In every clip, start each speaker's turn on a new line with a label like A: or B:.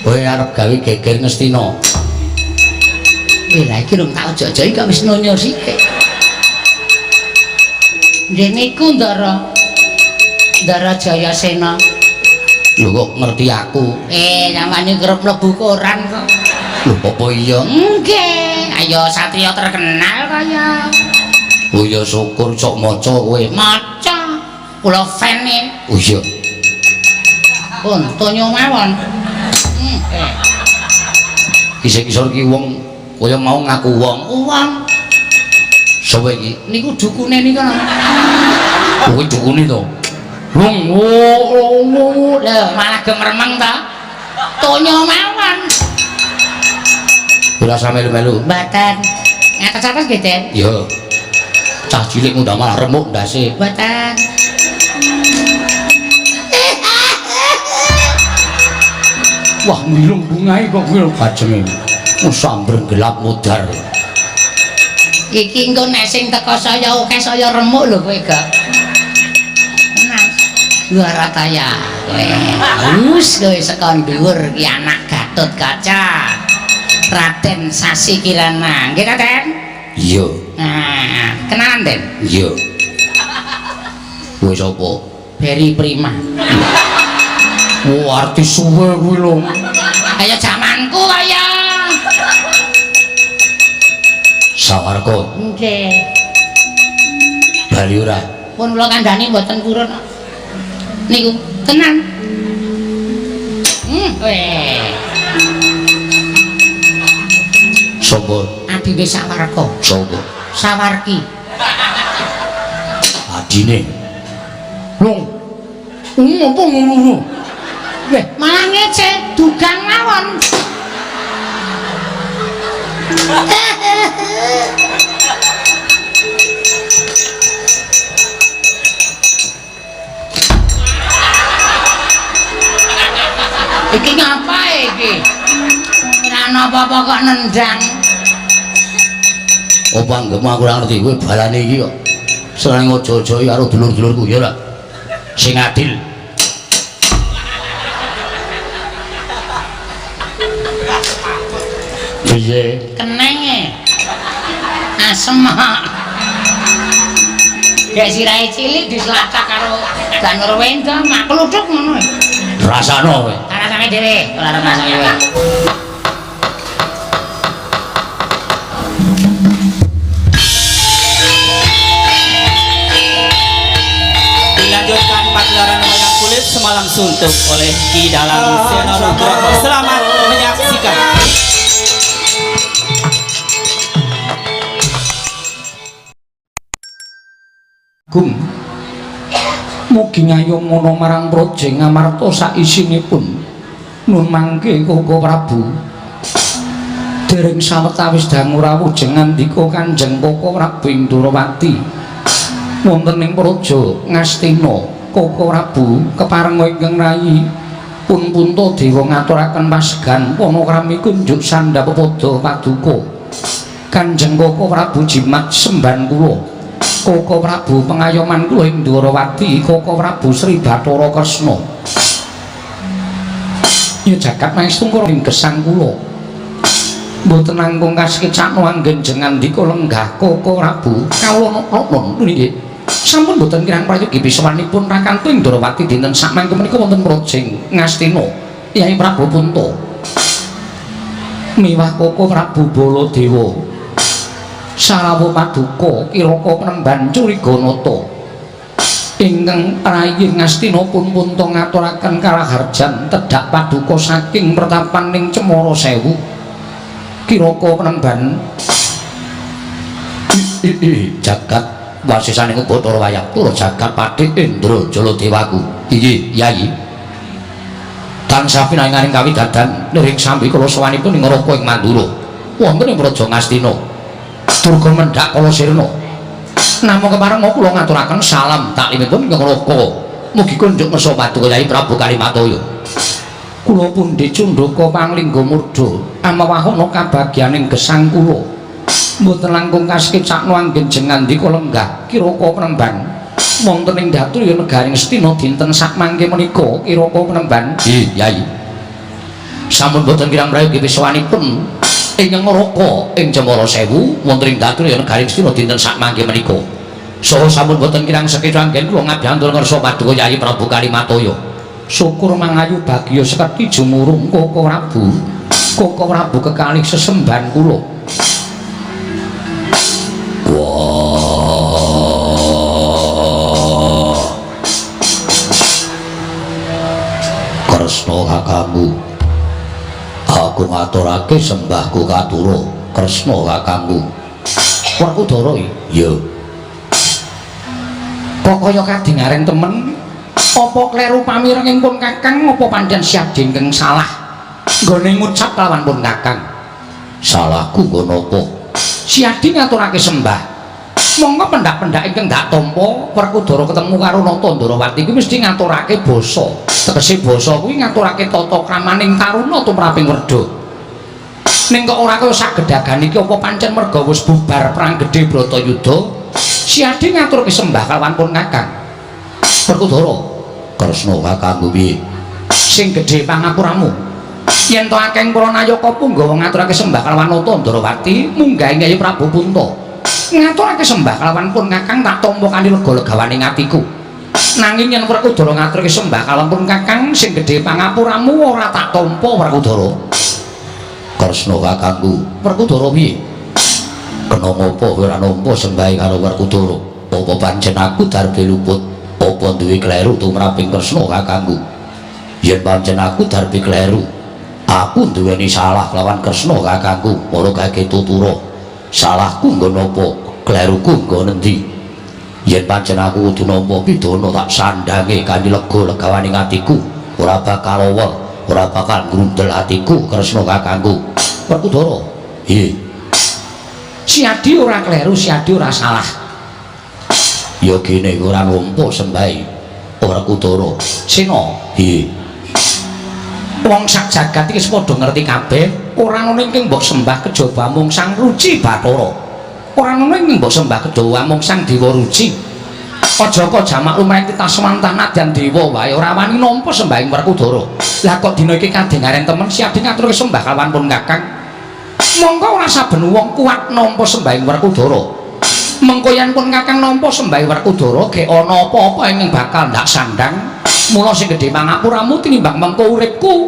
A: Kowe arep gawe geger Ngastina.
B: Wih, lha iki rung tak ojo-ojoki kok wis nonyo sithik. Nggih niku Ndara. Ndara Jayasena.
A: Lho kok ngerti aku?
B: Sampeyan kerep mlebu koran kok.
A: Lho apa iya?
B: Nggih, ayo satriya terkenal kaya.
A: Oh ya syukur sok maca kowe.
B: Maca. Kula fan e.
A: Oh iya.
B: Pun tonyo mawon.
A: Kisah-kisah iki wong kaya mau ngaku wong.
B: Wong.
A: Sapa iki?
B: Niku dukune niku lho.
A: Kuwi dukune to. Wong
B: lho malah gemeremeng ta. Tonyo mawon.
A: Ora usah melu-melu.
B: Mboten. Ngatos-atos nggih, Den?
A: Iya. Cah cilik ngundang malah remuk ndase.
B: Mboten.
A: Wah, milung bungae kok kuwi kajenge. Samber gelap mudhar.
B: Iki engko nek sing teko saya akeh saya remuk lho kowe gak. Tenang. Luar kaya kowe. Wis kowe saka dhuwur ki anak Gatotkaca. Raden Sasi Kirana. Nggih ta, Den?
A: Iya.
B: Nah, kenalan, Den?
A: Iya. Kowe sapa?
B: Beri Prima.
A: Oh, artis suwe kuwi lho.
B: Kaya jamanku kaya.
A: Sawarga.
B: Nggih.
A: Bali ora?
B: Pun kula kandhani mboten purun. Niku tenan. Weh.
A: Sapa?
B: Adine Sawarga.
A: Sapa?
B: Sawarki.
A: Adine. Wong. Ngopo ngono?
B: Weh, malah ngece dugang mawon. Iki ngapa iki? Ora ana apa-apa kok nendang.
A: Apa anggepmu aku ora ngerti kowe balane iki kok. Seneng aja-aja karo dulur-dulurku ya ora. Sing adil. Piye?
B: Kenenge. Asem kok. Gek sirahe cilik dislacak karo Danur Wenda, mak kluthuk ngono.
A: Rasane kowe.
B: Rasane dhewe, ora rasane kowe.
C: Dilanjutkan pagelaran wayang kulit semalam suntuk oleh Ki Dalang Seno Nugroho. Selamat menyaksikan.
A: Gung mugi ngayom ngono marang praja Ngamarta saisinipun nun mangke Koko Prabu dereng sawetawis dangu rawuh jeng ngandika Kanjeng Koko Prabu ing Ndorowati wonten ing praja Ngastina. Koko Prabu keparenga ingkang rayi pun Puntadewa ngaturaken pasegan panakrami kunjuk sandhap pepada paduka Kanjeng Koko Prabu jimat semban kula. Koko Prabu pengayoman kula ing Ndorowati, Koko Prabu Sri Bathara Kresna. Ya jagat maestungkara ing gesang kula. Mboten langkung kasekecakno anggen jengandika lenggah Koko Prabu kawula napa nggih. Sampun mboten kirang prayogi pisawanipun rakantu ing Ndorowati dinten sakmangke menika wonten praja Ngastina Yai Prabu Punta. Miwah Koko Prabu Baladewa. Sarawa paduka kiraka penemban Curiganata ingkang rayi Ngastina pun Punta ngaturaken karaharjan tedhak paduka saking pertapan ing Cemara Sewu kiraka penemban jagat wasisaning Bathara Wayang Tura jagat Patih Indra Jaladewaku. Iki Yayi tansah pinanganing kawidadan niring sambi kala sowanipun ing Raka ing Mandura wonten ing Praja Ngastina Durga mendhak kala sirna. Namung kepareng kula ngaturaken salam taklimipun ingkang Raka. Mugi kunjuk ngersa paduka Yai Prabu Kalimataya. Kula pundi cundhaka panglingga murda amawahana kabagyaning gesang kula. Mboten langkung kasekecakno anggen jeng ngandika lenggah kiraka penemban wonten ing Daturya negaring Ngastina dinten sakmangke menika kiraka penemban. Nggih, Yai. Sampun boten kirang prayogi wiswanipun ingkang ngraka ing Cemara Sewu wonten ing Datur negaring Astina dinten sakmangke menika. Saha sampun boten kirang sekeca anggen kula ngabyantur ngarsa paduka Yayi Prabu Kalimataya. Syukur mangayu bagya sekerti jumurung Koko Prabu. Koko Prabu kekalih sesembahan kula. Wah. Kresna kakangku. Aku ngaturake sembahku katura Kresna kakangku. Werkudara iya. Kok kaya kadingaren temen? Apa kleru pamirenging pun kakang apa pancen siadi ingkang salah nggone ngucap kelawan pun kakang? Salahku nggo napa? Siadi ngaturake sembah. Monggo pendak-pendak ingkang dak tampa Werkudara ketemu karo Nata Ndrawati kuwi mesti ngaturake basa. Tegese basa kuwi ngaturake tata kramaning taruna tumraping werda. Ning kok ora kaya sagedagan iki apa pancen merga wis bubar perang gedhe Bratayuda? Siadi ngaturake sembah kelawan pun kakang. Werkudara, Kresna kakangku piye? Sing gedhe pangapuramu. Yen to akeh para nayaka punggawa ngaturake sembah kelawan Nata Ndrawati, munggah ing Yayi Prabu Punta. Ngaturake sembah kelawan pun kakang tak tampa kanthi lega-legawane atiku. Nanging yen Werkudara ngaturake sembah kelawan pun kakang sing gedhe pangapuramu ora tak tampa Werkudara. Kresna kakangku, Werkudara piye? Kena ngopo kowe ora nampa sembahe karo Werkudara? Apa pancen aku darbe luput? Apa duwe kleru tumraping Kresna kakangku? Yen pancen aku darbe kleru, aku duweni salah lawan Kresna kakangku, ora gage tutura. Salahku nggo napa? Kleruku nggo nendi? Yen pancen aku kudu nampa pidana tak sandhange kanthi lega legawane atiku, ora bakal owel, ora bakal grundel atiku Kresna kakangku. Werkudara, iya. Siadi ora kleru, siadi ora salah. Ya gene ora nampa sembahe Werkudara. Sena, iya. Wong sak jagat iki wis padha ngerti kabeh, ora ana ingkang mbok sembah kejaba mung Sang Ruci Bathara. Ora ana ingkang mbok sembah kejaba mung Sang Dewa Ruci. Aja kok jamak lumrah taswantah nadyan dewa wae ora wani nampa sembahing Werkudara. Lah kok dina iki kadengaren temen siadi ngaturke sembah kalawan pun kakang. Monggo ora saben wong kuat nampa sembahing Werkudara. Mengko yen pun kakang nampa sembahing Werkudara ge ana apa-apa ingkang bakal ndak sandhang. Mula sing gedhe pangapuramu tinimbang mengko uripku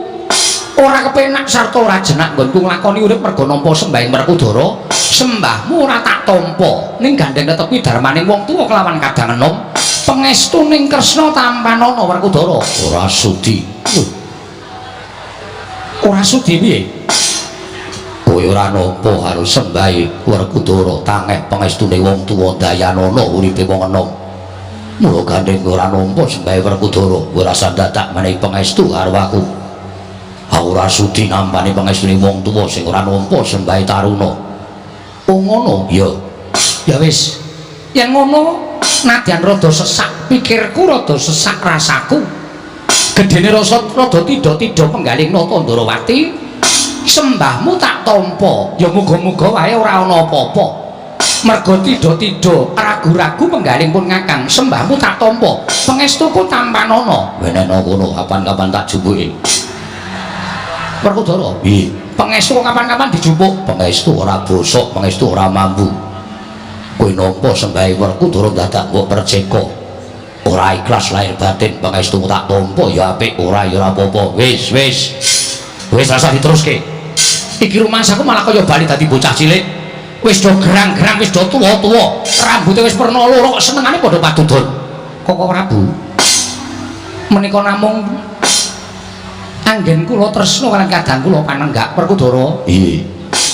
A: ora kepenak sarta ora jenak nggonku nglakoni urip merga nampa sembahing Werkudara. Sembahmu ora tak tampa ning gandeng tetepi darmaning wong tuwa kelawan kadang enom pangestu ning Kresna tampanana Werkudara. Ora sudi. Ora sudi piye? Kowe ora nampa karo sembahe Werkudara tangeh pangestune wong tuwa dayanana uripe wong enom. Mula gandeng ora nampa sembahe Werkudara, ora sandadak menehi pangestu karo aku. Aku ora sudi nampani pangestune wong tuwa sing ora nampa sembahe taruna. Oh ngono? Ya. Ya wis. Yen ngono nadyan rada sesak pikirku, rada sesak rasaku. Gedene rasa rada tidha-tidha penggaling Nata Ndrawati. Sembahmu tak tampa. Ya muga-muga wae ora ana apa-apa. Merga tidha-tidha ragu-ragu penggaling pun kakang, sembahmu tak tampa. Pangestuku tampanana. Wenena kono kapan-kapan tak jumpuke. Werkudara, piye? Pangestu kapan-kapan dijupuk. Pangestu ora bosok, pangestu ora mambu. Kowe nampa sembahe Werkudara dadak mbok perceka. Ora ikhlas lahir batin pangestumu tak tampa ya apik, ora ya ora apa-apa. Wis, wis. Wis rasa diteruske. Iki rumangsaku malah kaya bali dadi bocah cilik. Wis do gerang-gerang, wis do tuwa-tuwa, rambute wis perna loro kok senengane padha padudon. Koko Prabu, menika namung anggen kula tresna kaliyan kadang kula panenggak Werkudara. Iya.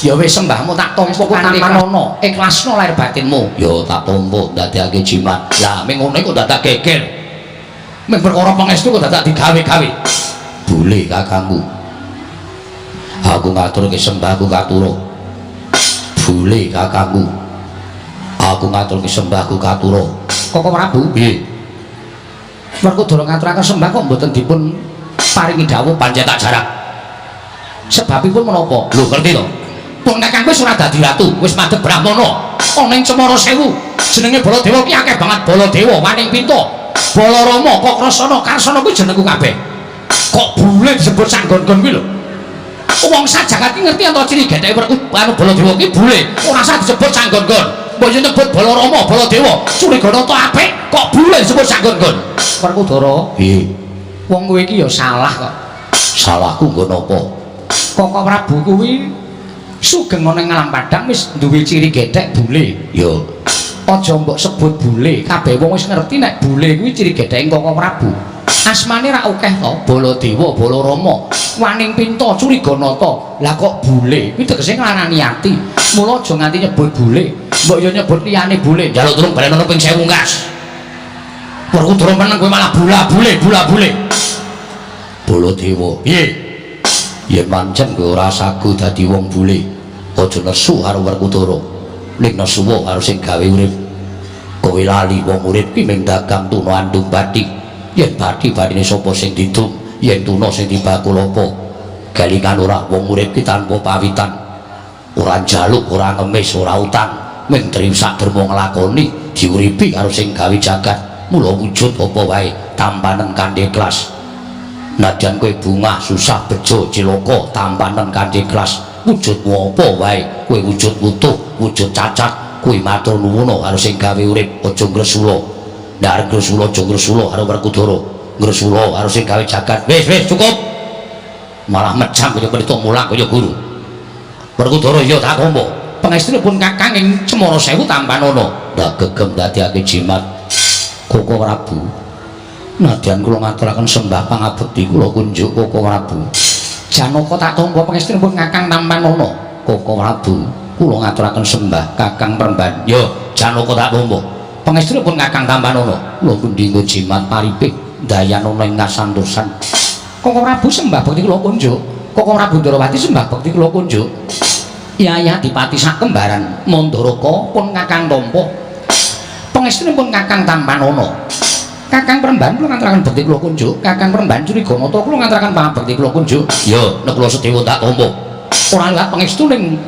A: Ya wis sembahmu tak tampa tampanana, ikhlasna lahir batinmu. Ya tak tampa ndadekake jimat. Lah ming ngono iku dadak geger. Ming perkara pangestu kok dadak digawe-gawe. Boleh kakangku. Aku ngaturke sembahku katura. Boleh kakangku. Aku ngaturke sembahku katura. Koko Prabu, piye? Werkudara ngaturaken sembah kok mboten dipun paringi dawuh pancen tak jarak. Sebabipun menapa? Lho ngerti to? Pun kakang wis ora dadi ratu, wis madhep brahmana. Ana ing Cemara Sewu. Jenenge Baladewa ki akeh banget Baladewa, Waning Pinta, Balarama, Kakrasana, Karsana kuwi jenengku kabeh. Kok bule disebut sanggon-gon kuwi lho. Wong sajagat ki ngerti ento ciri getheke anu Baladewa ki bule. Ora usah disebut sanggon-gon. Mbok yo nyebut Balarama, Baladewa, Curiganata apik kok bule disebut sanggon-gon. Werkudara,
D: Piye?
A: Wong kowe iki ya salah kok.
D: Salahku nggo napa?
A: Koko Prabu kuwi sugeng ana ing alam padang wis duwe ciri gethek bule.
D: Ya,
A: Aja mbok sebut bule, kabeh wong wis ngerti nek bule kuwi ciri getheke Koko Prabu. Asmane ra akeh to, Baladewa, Balarama, Waning Pinta, Curiganata. Lah kok bule? Kuwi tegese nglarani ati. Mula aja nganti nyebut bule. Mbok yo nyebut liyane bule.
D: Njaluk tulung balenono ping 1000 gas.
A: Werkudara meneng kowe malah bula-bule, bula-bule.
D: Baladewa,
A: Piye?
D: Yen pancen kowe ora sagu dadi wong bule, aja nesu karo Werkudara. Ning nesuwa karo sing gawe urip. Kowe lali wong urip ki mung dagang tuna andung bathi. Yen bathi bathine sapa sing didum, yen tuna sing dibakul apa? Galingan ora wong urip ki tanpa pawitan. Ora njaluk, ora ngemis, ora utang, mung sak derma nglakoni diuripi karo sing gawe jagat. Mula wujud apa wae tampanen kanthi ikhlas. Nadyan kowe bungah, susah, bejo, cilaka, tampanen kanthi ikhlas. Wujudmu apa wae, kowe wujud wutuh, wujud cacat, kowe matur nuwun karo sing gawe urip, aja ngresula. Nek arep ngresula aja ngresula karo Werkudara, ngresula karo sing gawe jagat. Wis, wis cukup. Malah mejang kaya pendeta mulang kaya guru. Werkudara ya tak tampa.
A: Pangestunipun Kakang ing Cemara Sewu tampanana.
D: Ndak gegem dadiake jimat. Koko Prabu. Nadyan kula ngaturaken sembah pangabekti kula kunjuk Koko Prabu.
A: Janaka tak tampa pangestunipun Kakang tampanana.
D: Koko Prabu, kula ngaturaken sembah Kakang Premban. Yo, Janaka tak tampa.
A: Pangestunipun Kakang tampanana.
D: Kula pundi nggo jimat paripih dayanana ing kasantosan.
A: Koko Prabu sembah bekti kula kunjuk. Koko Prabu Ndorowati sembah bekti kula kunjuk. Yai Adipati sakembaran Mandaraka pun Kakang tampa. Pangestunipun Kakang tampanana. Kakang Premban kula ngaturaken bekti kula kunjuk. Kakang Premban Curiganata kula ngaturaken pangabekti kula kunjuk.
D: Yo, nek kula sedewa tak tampa.
A: Ora liwat pangestu ning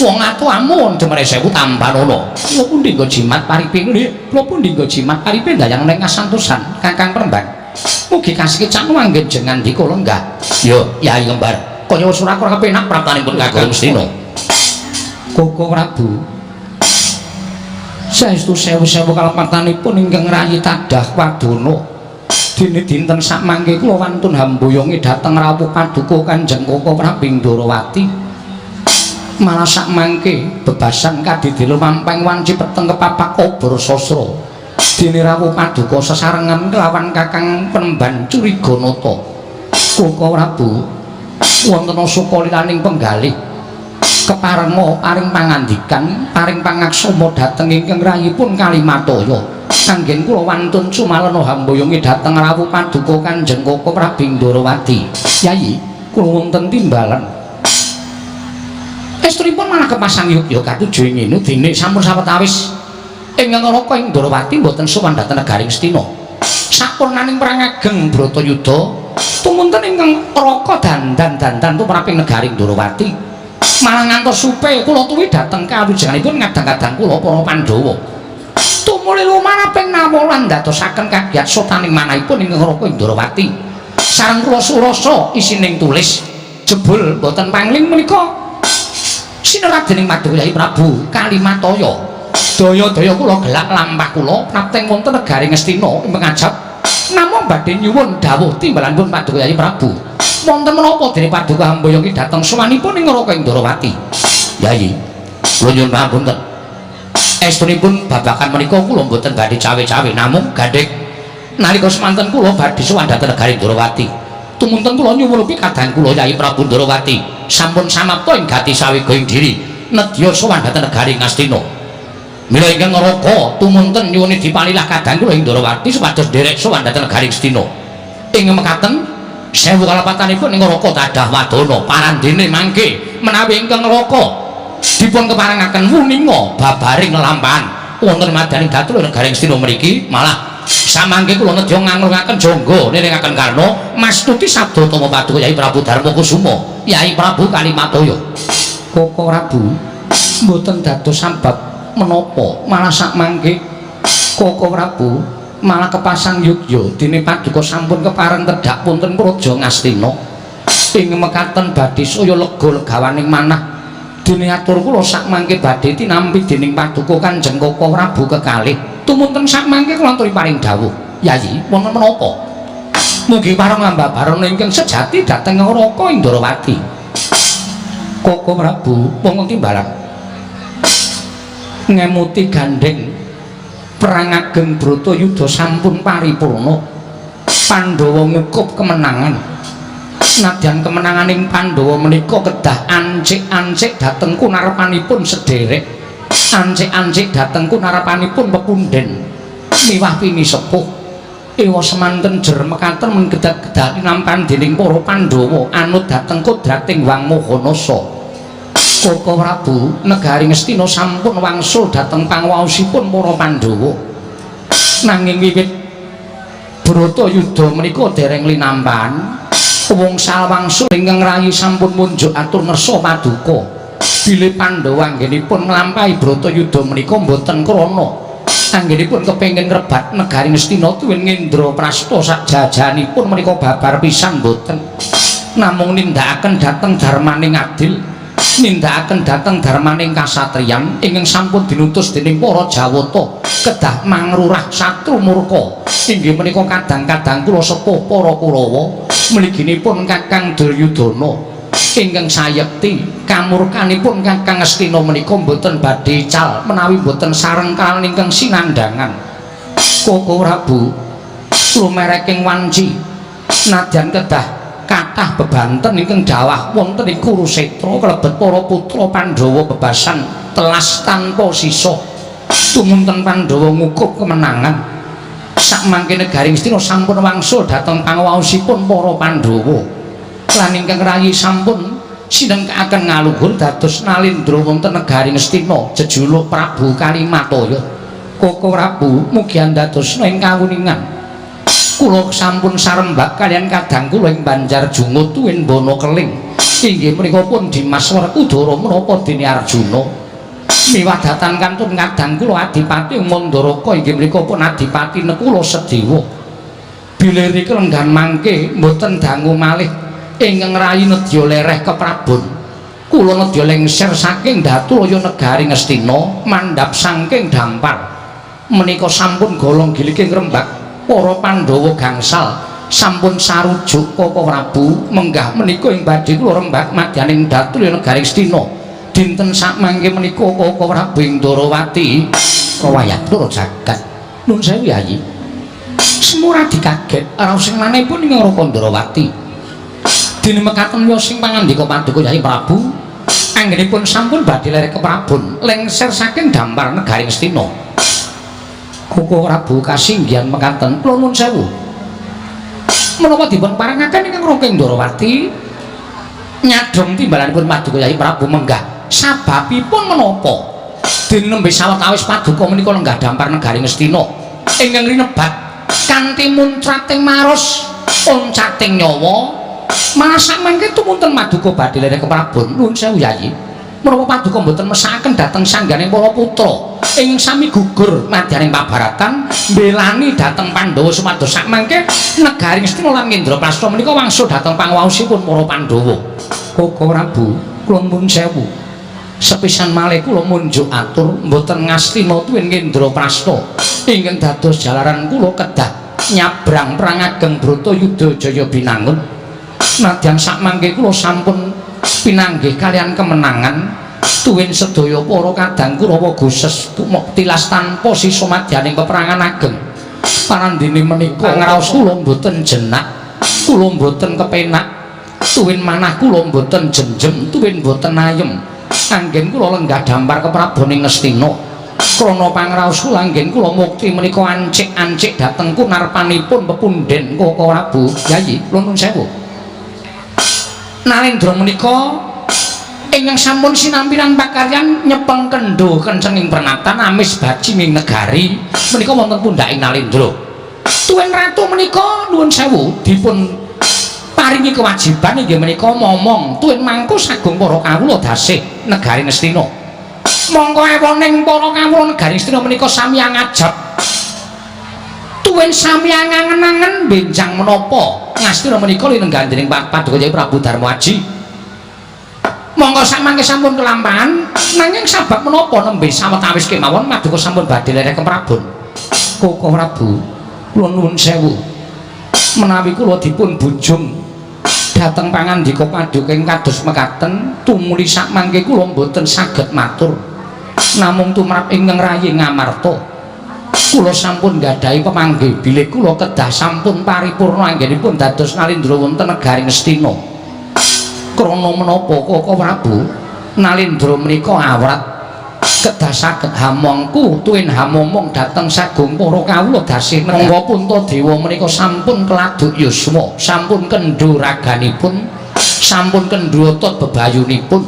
A: wong atuh amun Jemere Sewu tampanana. Kula pundi nggo jimat paripe nggih. Kula pundi nggo jimat paripe ndayang ning kasantosan Kakang Premban. Mugi kasekecak manggen jenengan ndika lenggah.
D: Yo, Yai Kembar.
A: Kaya wis ora kepenak praptanipun Kakang
D: Ngastina.
A: Koko Prabu. Saestu sewu-sewu kalepatanipun ingkang rayi tadah wadana. Dene dinten sakmangke kula wantun hamboyonge dhateng rawuh paduka Kanjeng Koko Prabu Ndorowati. Malah sakmangke bebasan kadidela mampeng wanci peteng kepapak obor sasra. Dene rawuh paduka sesarengan kelawan Kakang Premban Curiganata. Koko Prabu wonten sukalilaning penggalih keparenga paring pangandikan paring pangaksama dhateng ingkang rayipun Kalimataya. Kanggen kula wantun sumalana hamboyonge dhateng rawuh paduka Kanjeng Koko Prabu Ndorowati. Yayi, kula wonten timbalan. Estunipun malah kepasang yogya katuju ing ngene dene sampun sawetawis ingkang Raka ing Ndorowati mboten sowan dhateng negari Ngastina. Sampurnaning perang ageng Bratayuda tumunten ingkang Raka dandan-dandan tumraping negari Ndorowati. Malah ngantos supe kula tuwi dhateng kawijayanipun ngadang-kadang kula para Pandhawa. Tumuli lumaraping nawa lan ndadosaken kagiat sotaning manahipun ingkang Raka Ndorowati. Sareng kula surasa isining tulis jebul boten pangling menika sinerat dening Paduka Yai Prabu Kalimataya. Daya-daya kula gelak lampah kula prapteng wonten negari Ngastina ing pengajap namung badhe nyuwun dawuh timbalanipun Paduka Yai Prabu. Wonten menapa dene Paduka hamboyongi dhateng sowanipun ing Raka Ndorowati?
D: Yai, kula nyuwun pangapunten. Estunipun babagan menika kula mboten badhe cawe-cawe namung gandheng nalika semanten kula badhe sowan dhateng negari Ndorowati. Tumunten kula nyuwun kadang kula Yai Prabu Ndorowati sampun samapta ing gati sawega ing diri nedya sowan dhateng negari Ngastina. Mila ingkang Raka tumunten nyuwun dipalilah kadang kula ing Ndorowati supados nderek sowan dhateng negari Ngastina. Ing mekaten sewu kalepatanipun ing Raka tadah wadana parandene mangke menawi ingkang Raka dipun keparengaken wuninga babaring lelampahan wonten madaning datul negari Ngastina mriki malah samangke kula nedya nganglungaken jangga niringaken karna mastuti sabda utama paduka Yai Prabu Darma Kusuma Yai Prabu Kalimataya.
A: Koko Prabu mboten dados sabab menapa malah sakmangke Koko Prabu malah kepasang yogya dene paduka sampun kepareng tedhak wonten Praja Ngastina. Ing mekaten badhe saya lega legawaning manah. Dene atur kula sakmangke badhe tinampi dening paduka Kanjeng Koko Prabu kekalih. Tumunten sakmangke kula aturi paring dawuh. Yayi, wonten menapa? Mugi pareng ambabarana ingkang sejati dhateng Raka Indrawati. Koko Prabu wonten timbalan ngemuti gandeng perang ageng Bratayuda sampun paripurna. Pandhawa ngukup kemenangan. Nadyan kemenanganing Pandhawa menika kedah ancik-ancik dhateng kunarpanipun sederek, ancik-ancik dhateng kunarpanipun pepundhen miwah pinisepuh. Ewa semanten jer mekaten menggedak-gedak linampan dening para Pandhawa anut dhateng kodrating Wang Mahanasa. Koko Prabu, negari Ngastina sampun wangsul dhateng pangwaosipun para Pandhawa. Nanging wiwit Bratayuda menika dereng linampan, wongsal wangsul ingkang rayi sampun munjuk atur ngersa paduka. Bilih Pandhawa anggenipun nglampahi Bratayuda menika mboten krana anggenipun kepengin ngrebat negari Ngastina tuwin Ngendraprasta sakjajanipun menika babar pisan mboten. Namung nindakaken dhateng darmaning adil, nindakaken dhateng darmaning kasatriyan ingkang sampun dinutus dening para Jawata kedah mangrurah satru murka. Inggih menika kadang-kadang kula sepuh para Kurawa, mliginipun Kakang Duryudana ingkang sayekti kamurkanipun Kakang Ngastina menika mboten badhe ical menawi mboten sareng kaliyan ingkang sinandhangan. Koko Prabu, lumereking wanci nadyan kedah kathah bebanten ingkang dawah wonten ing Kurusetra kalebet para putra Pandhawa bebasan telas tanpa sisa. Tumunten Pandhawa ngukup kemenangan. Sakmangke negari Ngastina sampun wangsul dhateng pangawaosipun para Pandhawa. Lan ingkang rayi sampun sinengkaken ngaluhur dados nalindra wonten negari Ngastina jejuluk Prabu Kalimataya. Koko Prabu, mugi andadosna ing kawuningan. Kula sampun sarembak kaliyan kadang kula ing Banjar Jungut tuwin Bana Keling. Inggih menika pun Dimas Werkudara menapa dene Arjuna. Miwah datan kantun kadang kula Adipati Mandaraka inggih menika pun Adipati Nekula Sedewa. Bilih riki lenggan mangke mboten dangu malih ingkang rayi nedya lereh keprabon. Kula nedya lengser saking Datulaya negari Ngastina mandhap saking dampar. Menika sampun golong giliking rembak para Pandhawa gangsal sampun sarujuk Koko Prabu menggah menika ing badhe kula rembak madyaning Datulaya negari Ngastina. Dinten sakmangke menika Koko Prabu ing Ndrawati rawayah Ndara jagat. Nun sewu Yayi. Semura dikaget raos sing manehipun ing Raka Ndrawati. Dene mekaten wiyos sing pangandika paduka Yayi Prabu anggenipun sampun badhe lerek keprabon lengser saking dampar negari Ngastina. Koko Prabu kasinggihan mekaten kula nuwun sewu. Menapa dipun parengaken ingkang Raka Ndrawati nyadhong timbalanipun paduka Yayi Prabu menggah. Sababipun menapa? Dene nembe sawetawis paduka menika lenggah dampar negari Ngastina ingkang rinebat kanthi muncrating maros oncating nyawa malah sakmangke tumunten paduka badhe lerek keprabon. Nuwun sewu Yayi. Menapa paduka mboten mesakaken dhateng sanggane para putra ingkang sami gugur madyaning pabaratan mbelani dhateng Pandhawa supados sakmangke negari Ngastina lan Ngendraprasta menika wangsul dhateng panguwaosipun para Pandhawa. Koko Prabu, kula nuwun sewu. Sepisan malih kula munjuk atur mboten Ngastina tuwin Ngendraprasta ingkang dados jalaran kula kedah nyabrang perang ageng Bratayuda Jaya Binangun. Nadyan sakmangke kula sampun pinanggih kaliyan kemenangan tuwin sedaya para kadang Kurawa goses tilas tanpa sisa madyaning peperangan ageng. Parandene menika ngraos kula mboten jenak, kula mboten kepenak, tuwin manah kula mboten jenjem, tuwin mboten ayem. Anggen kula lenggah dampar keprabon ing Ngastina. Krana pangraos kula anggen kula mukti menika ancik-ancik dhateng kunarpanipun pepundhen Koko Prabu. Yayi, kula nuwun sewu. Nalendra menika ingkang sampun sinampilan pakaryan nyepeng kendho kencenging pernatan amis baji ing negari menika wonten pundhaking Nalendra. Tuwin ratu menika nuwun sewu dipun paringi kewajiban inggih menika momong tuwin mangku sagung para kawula dasih negari Ngastina. Mongko ewoning para kawula negari Ngastina menika sami angajab tuwin Tuwin sami angen-angen benjang menapa Ngastina menika linenggahan dening Paduka Kyai Prabu Darmaji. Monggo samangke sampun kelampahan nanging sabab menapa nembe sawetawis kemawon Paduka sampun badhe lereh keprabon. Koko Prabu, kula nuwun sewu. Menawi kula dipun bujung dhateng pangandika Paduka ing kados mekaten tumuli sakmangke kula mboten saged matur. Namung tumrap ingkang rayi Ngamarta. Kula sampun nggadahi pemanggih bilih kula kedah sampun paripurna anggenipun dados nalindra wonten negari Ngastina. Krana menapa Koko Prabu, nalindra menika awrat kedah saged hamongku tuwin hamomong dhateng sagung para kawula dasih monggo Puntadewa menika sampun keladuk yuswa, sampun kendho raganipun, sampun kendho otot bebayunipun,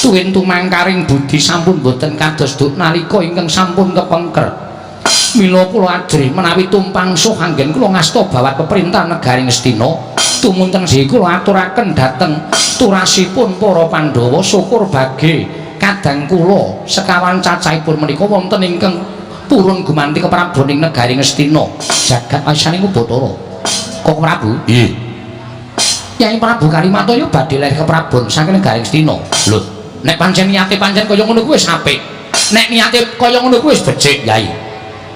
A: tuwin tumangkaring budi sampun boten kados duk nalika ingkang sampun kepengker. Mila kula ajrih menawi tumpang suh anggen kula ngasta bawat peperintah negari Ngastina, tumunten sih kula aturaken dhateng turasipun para Pandhawa syukur bage kadang kula sekawan cacahipun menika wonten ingkang purun gumanti keprabon ing negari Ngastina. Jagat wasaning Bathara. Koko Prabu?
D: Nggih.
A: Kyai Prabu Kalimataya badhe ler keprabon saking negari Ngastina.
D: Lho,
A: nek pancen niate pancen kaya ngono kuwi wis apik. Nek niate kaya ngono kuwi wis becik, Yai.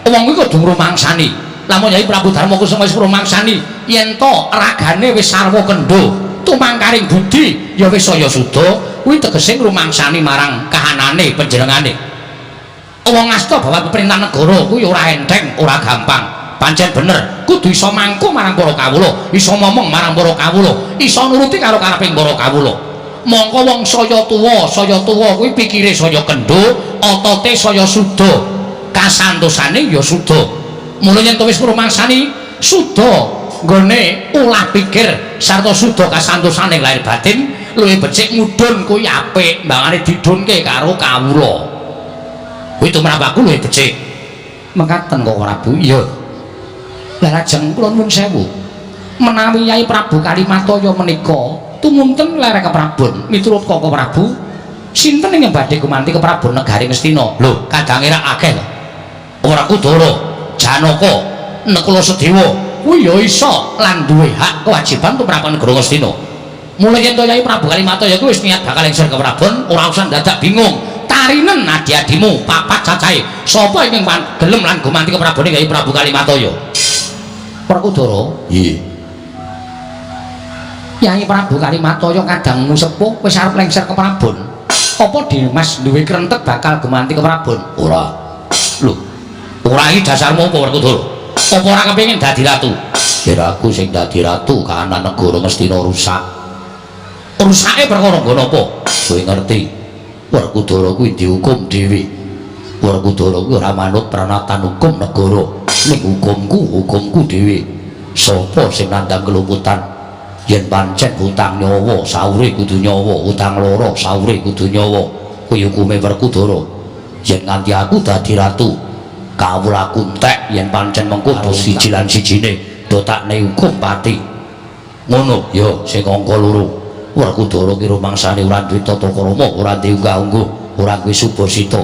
A: Wong kuwi kudu ngrumangsani. Lamun Yai Prabu Darma Kusuma wis ngrumangsani yen to ragane wis sarwa kendho, tumangkaring budi ya wis saya suda, kuwi tegese ngrumangsani marang kahanane panjenengane. Wong ngasta bahwa pemerintah negara kuwi ora enteng, ora gampang. Pancen bener, kudu iso mangku marang para kawula, iso momong marang para kawula, iso nuruti karo kareping para kawula. Mongko wong saya tuwa kuwi pikire saya kendho, otote saya suda, kasantosane ya suda. Mula yen to wis ngrumangsani suda nggone ulah pikir sarta suda kasantosane lahir batin, luwih becik mudhun kuwi apik, mbangane didhunke karo kawula. Kuwi tumrap aku luwih becik. Mekaten kok Prabu? Iya. Lah lajeng kula nuwun sewu. Menawi Yai Prabu Kalimataya menika tumunten lerek keprabon miturut Koko Prabu, sinten ingkang badhe gumanti keprabon negari Ngastina?
D: Lho, kadange rak akeh to. Ora Kudara, Janaka, Nakula Sadewa
A: kuwi ya iso lan duwe hak kewajiban tumrap negara Ngastina. Mula yen to Yai Prabu Kalimataya kuwi wis niat bakal lengser keprabon, ora usah dadak bingung. Tarinen adi-adimu papat cacahe. Sapa ingkang gelem lan gumanti keprabone Yai Prabu Kalimataya? Werkudara?
D: Nggih.
A: Yai Prabu Kalimataya kadangmu sepuh wis arep lengser keprabon. Apa Dimas duwe krentek bakal gumanti keprabon?
D: Ora.
A: Lho,
D: ora iki dasarmu apa Werkudara?
A: Apa ora kepengin dadi ratu?
D: Yen aku sing dadi ratu, kahanan negara Ngastina rusak.
A: Rusake perkara nggon apa?
D: Kowe ngerti? Werkudara kuwi dihukum dhewe. Werkudara kuwi ora manut pranatan hukum negara. Ning hukumku, hukumku dhewe. Sapa sing nandhang keluputan? Yen pancen utang nyawa, saure kudu nyawa, utang loro, saure kudu nyawa. Kuwi hukume Werkudara. Yen nganti aku dadi ratu, kawulaku entek yen pancen mengko siji lan sijine do takne hukum pati. Ngono ya sing angka loro. Werkudara ki rumangsane ora duwe tata krama, ora duwe unggah-ungguh, ora duwe subasita.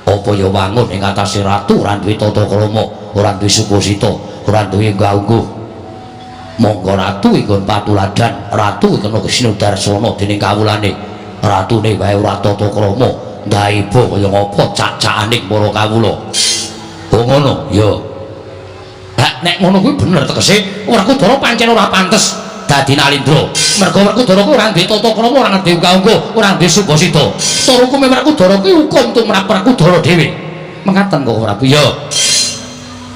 D: Apa ya wangun ing atase ratu ora duwe tata krama, ora duwe subasita, ora duwe unggah-ungguh. Monggo ratu ingkang patuladan, ratu kena sinudarsana dening kawulane. Ratune wae ora tata krama, ndaiba kaya ngapa cak-cakaning para kawula. Oh ngono, ya.
A: Lah nek ngono kuwi bener tegese Werkudara pancen ora pantes dadi nalindra. Mergo Werkudara kuwi ora duwe tata krama, ora ngerti unggah-ungguh, ora duwe subasita. Tur hukume Werkudara kuwi hukum tumrap Werkudara dhewe. Mekaten kok Prabu? Ya.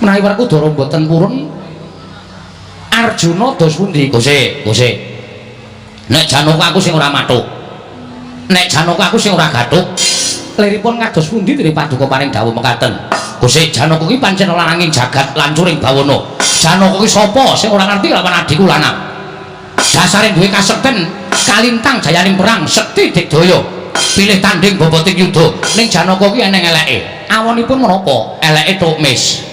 A: Menawi Werkudara mboten purun, Arjuna dos pundi?
D: Gose, gose. Nek Janaka aku sing ora mathuk. Nek Janaka aku sing ora gathuk.
A: Liripun kados pundi dene paduka paring dawuh mekaten?
D: Gose, Janaka kuwi pancen lananging jagat lancuring bawana. Janaka kuwi sapa sing ora ngerti lawan adhiku lanang?
A: Dasare duwe kasekten kalintang jayaning perang sekti digdaya. Pilih tanding boboting yuda. Ning Janaka kuwi eneng eleke. Awonipun menapa?
D: Eleke tukmis.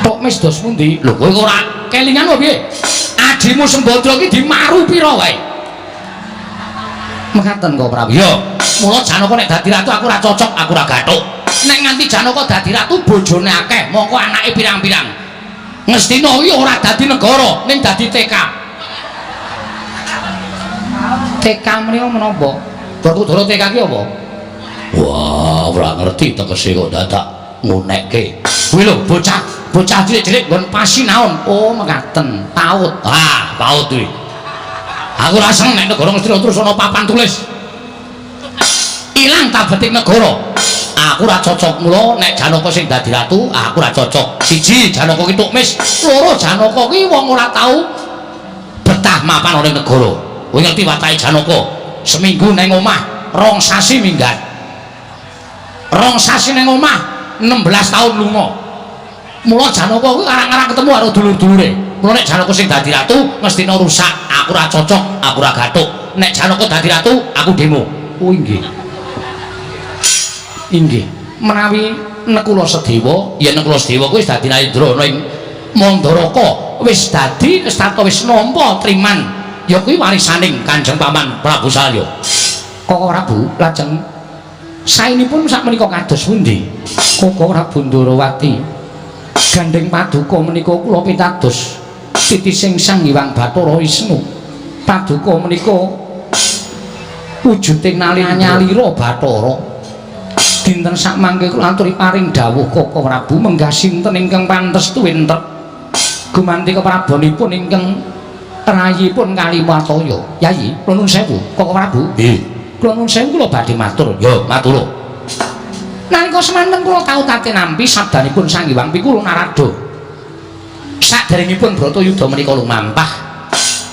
A: Tukmis dos pundi?
D: Lho kowe ora
A: kelingan apa piye? Adimu Sembadra ki dimaru pira wae? Mekaten kok Prabu.
D: Iya. Mula Janaka nek dadi ratu aku ora cocok, aku ora gathuk.
A: Nek nganti Janaka dadi ratu bojone akeh, mongko anake pirang-pirang. Ngastina iki ora dadi negara, ning dadi TK. TK menika menapa? Werkudara TK ki apa? Wah, ora ngerti tegese kok dadak ngunekke. Kuwi lho bocah, bocah cilik-cilik nggon pasinaon. Oh, mekaten. PAUD. Ah, PAUD kuwi. Aku ora seneng nek negara Ngastina terus ana papan tulis. Ilang tabeting negara. Aku ora cocok mula nek Janaka sing dadi ratu, aku ora cocok. Siji, Janaka ki tukmis, loro Janaka ki wong ora tau betah mapan ana ing negara. Kowe ngerti watake Janaka? Seminggu neng omah, 2 sasi minggat. 2 sasi neng omah, 16 tahun lunga. Mula Janaka kuwi arang-arang ketemu karo dulur-dulure. Mula nek Janaka sing dadi ratu, Ngastina rusak. Aku ora cocok, aku ora gathuk. Nek Janaka dadi ratu, aku demo. Oh inggih. Inggih. Menawi Nekula Sedewa, yen Nekula Sedewa kuwi wis dadi Narendra ana ing Mandaraka, wis dadi wis tata wis nampa triman. Ya kuwi warisaning Kanjeng Paman Prabu Salya. Koko Prabu lajeng saenipun sakmenika kados pundi? Koko Prabu Ndorowati. Gandeng paduka menika kula pitados titising Sang Hyang Bathara Wisnu. Paduka menika wujuding nyalira Bathara. Dinten sakmangke kula aturi paring dawuh Koko Prabu menggah sinten ingkang pantes tuwin trep gumanti keprabonipun ingkang rayipun Kalimataya. Yayi, kula nuwun sewu, Koko Prabu. Nggih. Kula nuwun sewu kula badhe matur. Ya, matur. Nalika semanten kula tau tate nampi sabdanipun Sang Hyang Pikulu Narada. Saderengipun Bratayuda menika lumampah,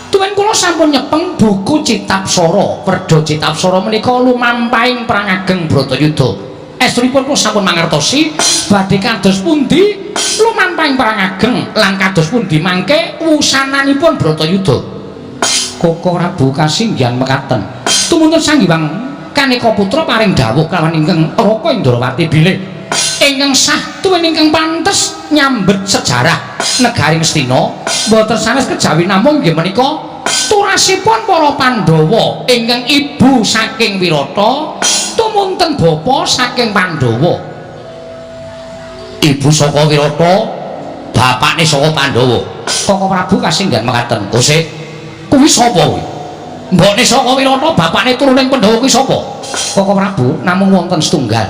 A: tuwin kula sampun nyepeng buku Citapsara. Werda Citapsara menika lumampahing perang ageng Bratayuda. Estunipun kula sampun mangertosi badhe kados pundi lumampahing perang ageng lan kados pundi mangke wusananipun Bratayuda. Koko Prabu kasinggihan mekaten. Tumuntun Sang Hyang Kaneka Putra paring dawuh kalawan ingkang Raka Indrawati bilih ingkang sah tuwin ingkang pantes nyambet sejarah negari Ngastina mboten sanes kejawi namung inggih menika turasipun para Pandhawa ingkang ibu saking Wirata tumunten bapa saking Pandhawa. Ibu saka Wirata, bapakne saka Pandhawa. Koko Prabu kasinggihan mekaten. Kosek, kuwi sapa kuwi? Mbokne saka Wirata, bapakne turuning Pandhawa kuwi sapa? Koko Prabu namung wonten setunggal.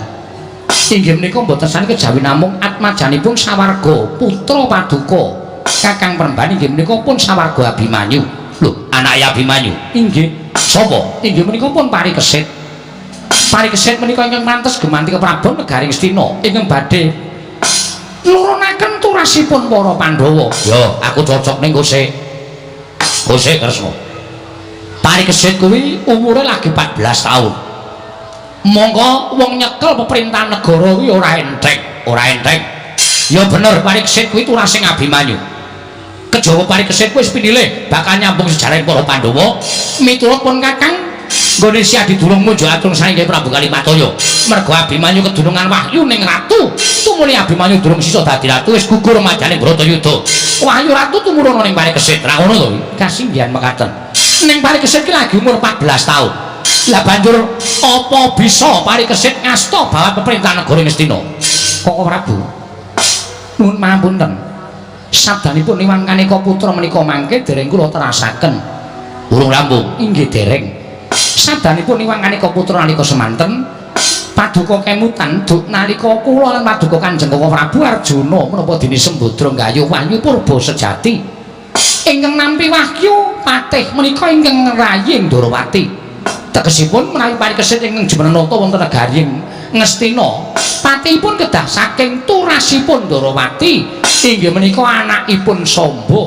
A: Inggih menika mboten sane kejawi namung atmajanipun sawarga putra paduka Kakang Premban inggih menika pun sawarga Abimanyu. Lho, anake Abimanyu? Inggih. Sapa? Inggih menika pun Parikesit. Parikesit menika ingkang pantes gumanti keprabon negari Ngastina ingkang badhe nurunaken turasipun para Pandhawa. Ya, aku cocok ning Kosek. Kosek Kresna. Parikesit kuwi umure lagi 14 tahun. Monggo wong nyekel pemerintahan negara kuwi ora enteng, ora enteng. Ya bener Parikesit kuwi turasing Abimanyu. Kejawa Parikesit kuwi wis pinilih bakal nyambung sejarah para Pandhawa miturut pun Kakang nggone Si Adidulung munjuk atur saking Prabu Kalimataya. Mergo Abimanyu kedunungan wahyu ning ratu, tumuli Abimanyu durung sisa dadi ratu wis gugur majane Bratayuda. Wahyu ratu tumurun ning Parikesit. Ra ngono to kuwi? Kasinggihan mekaten. Ning Parikesit ki lagi umur 14 tahun. Lah banjur apa bisa Parikesit ngasta bawat pemerintahan negara Ngastina? Koko Prabu, nuwun pangapunten. Sabdanipun Iwan Kaneka Putra menika mangke dereng kula terasaken. Urung rampung. Inggih dereng. Sabdanipun Iwan Kaneka Putra nalika semanten paduka kemutan duk nalika kula lan paduka Kanjeng Koko Prabu Arjuna menapa dene Sembadra nggayuh wahyu purba sejati. Ingkang nampi wahyu patih menika ingkang rayi Ndorowati. Tegesipun menawi Parikesit ingkang jumeneng wonten negari Ngastina, patihipun kedah saking turasipun Ndorowati inggih menika anakipun Samba.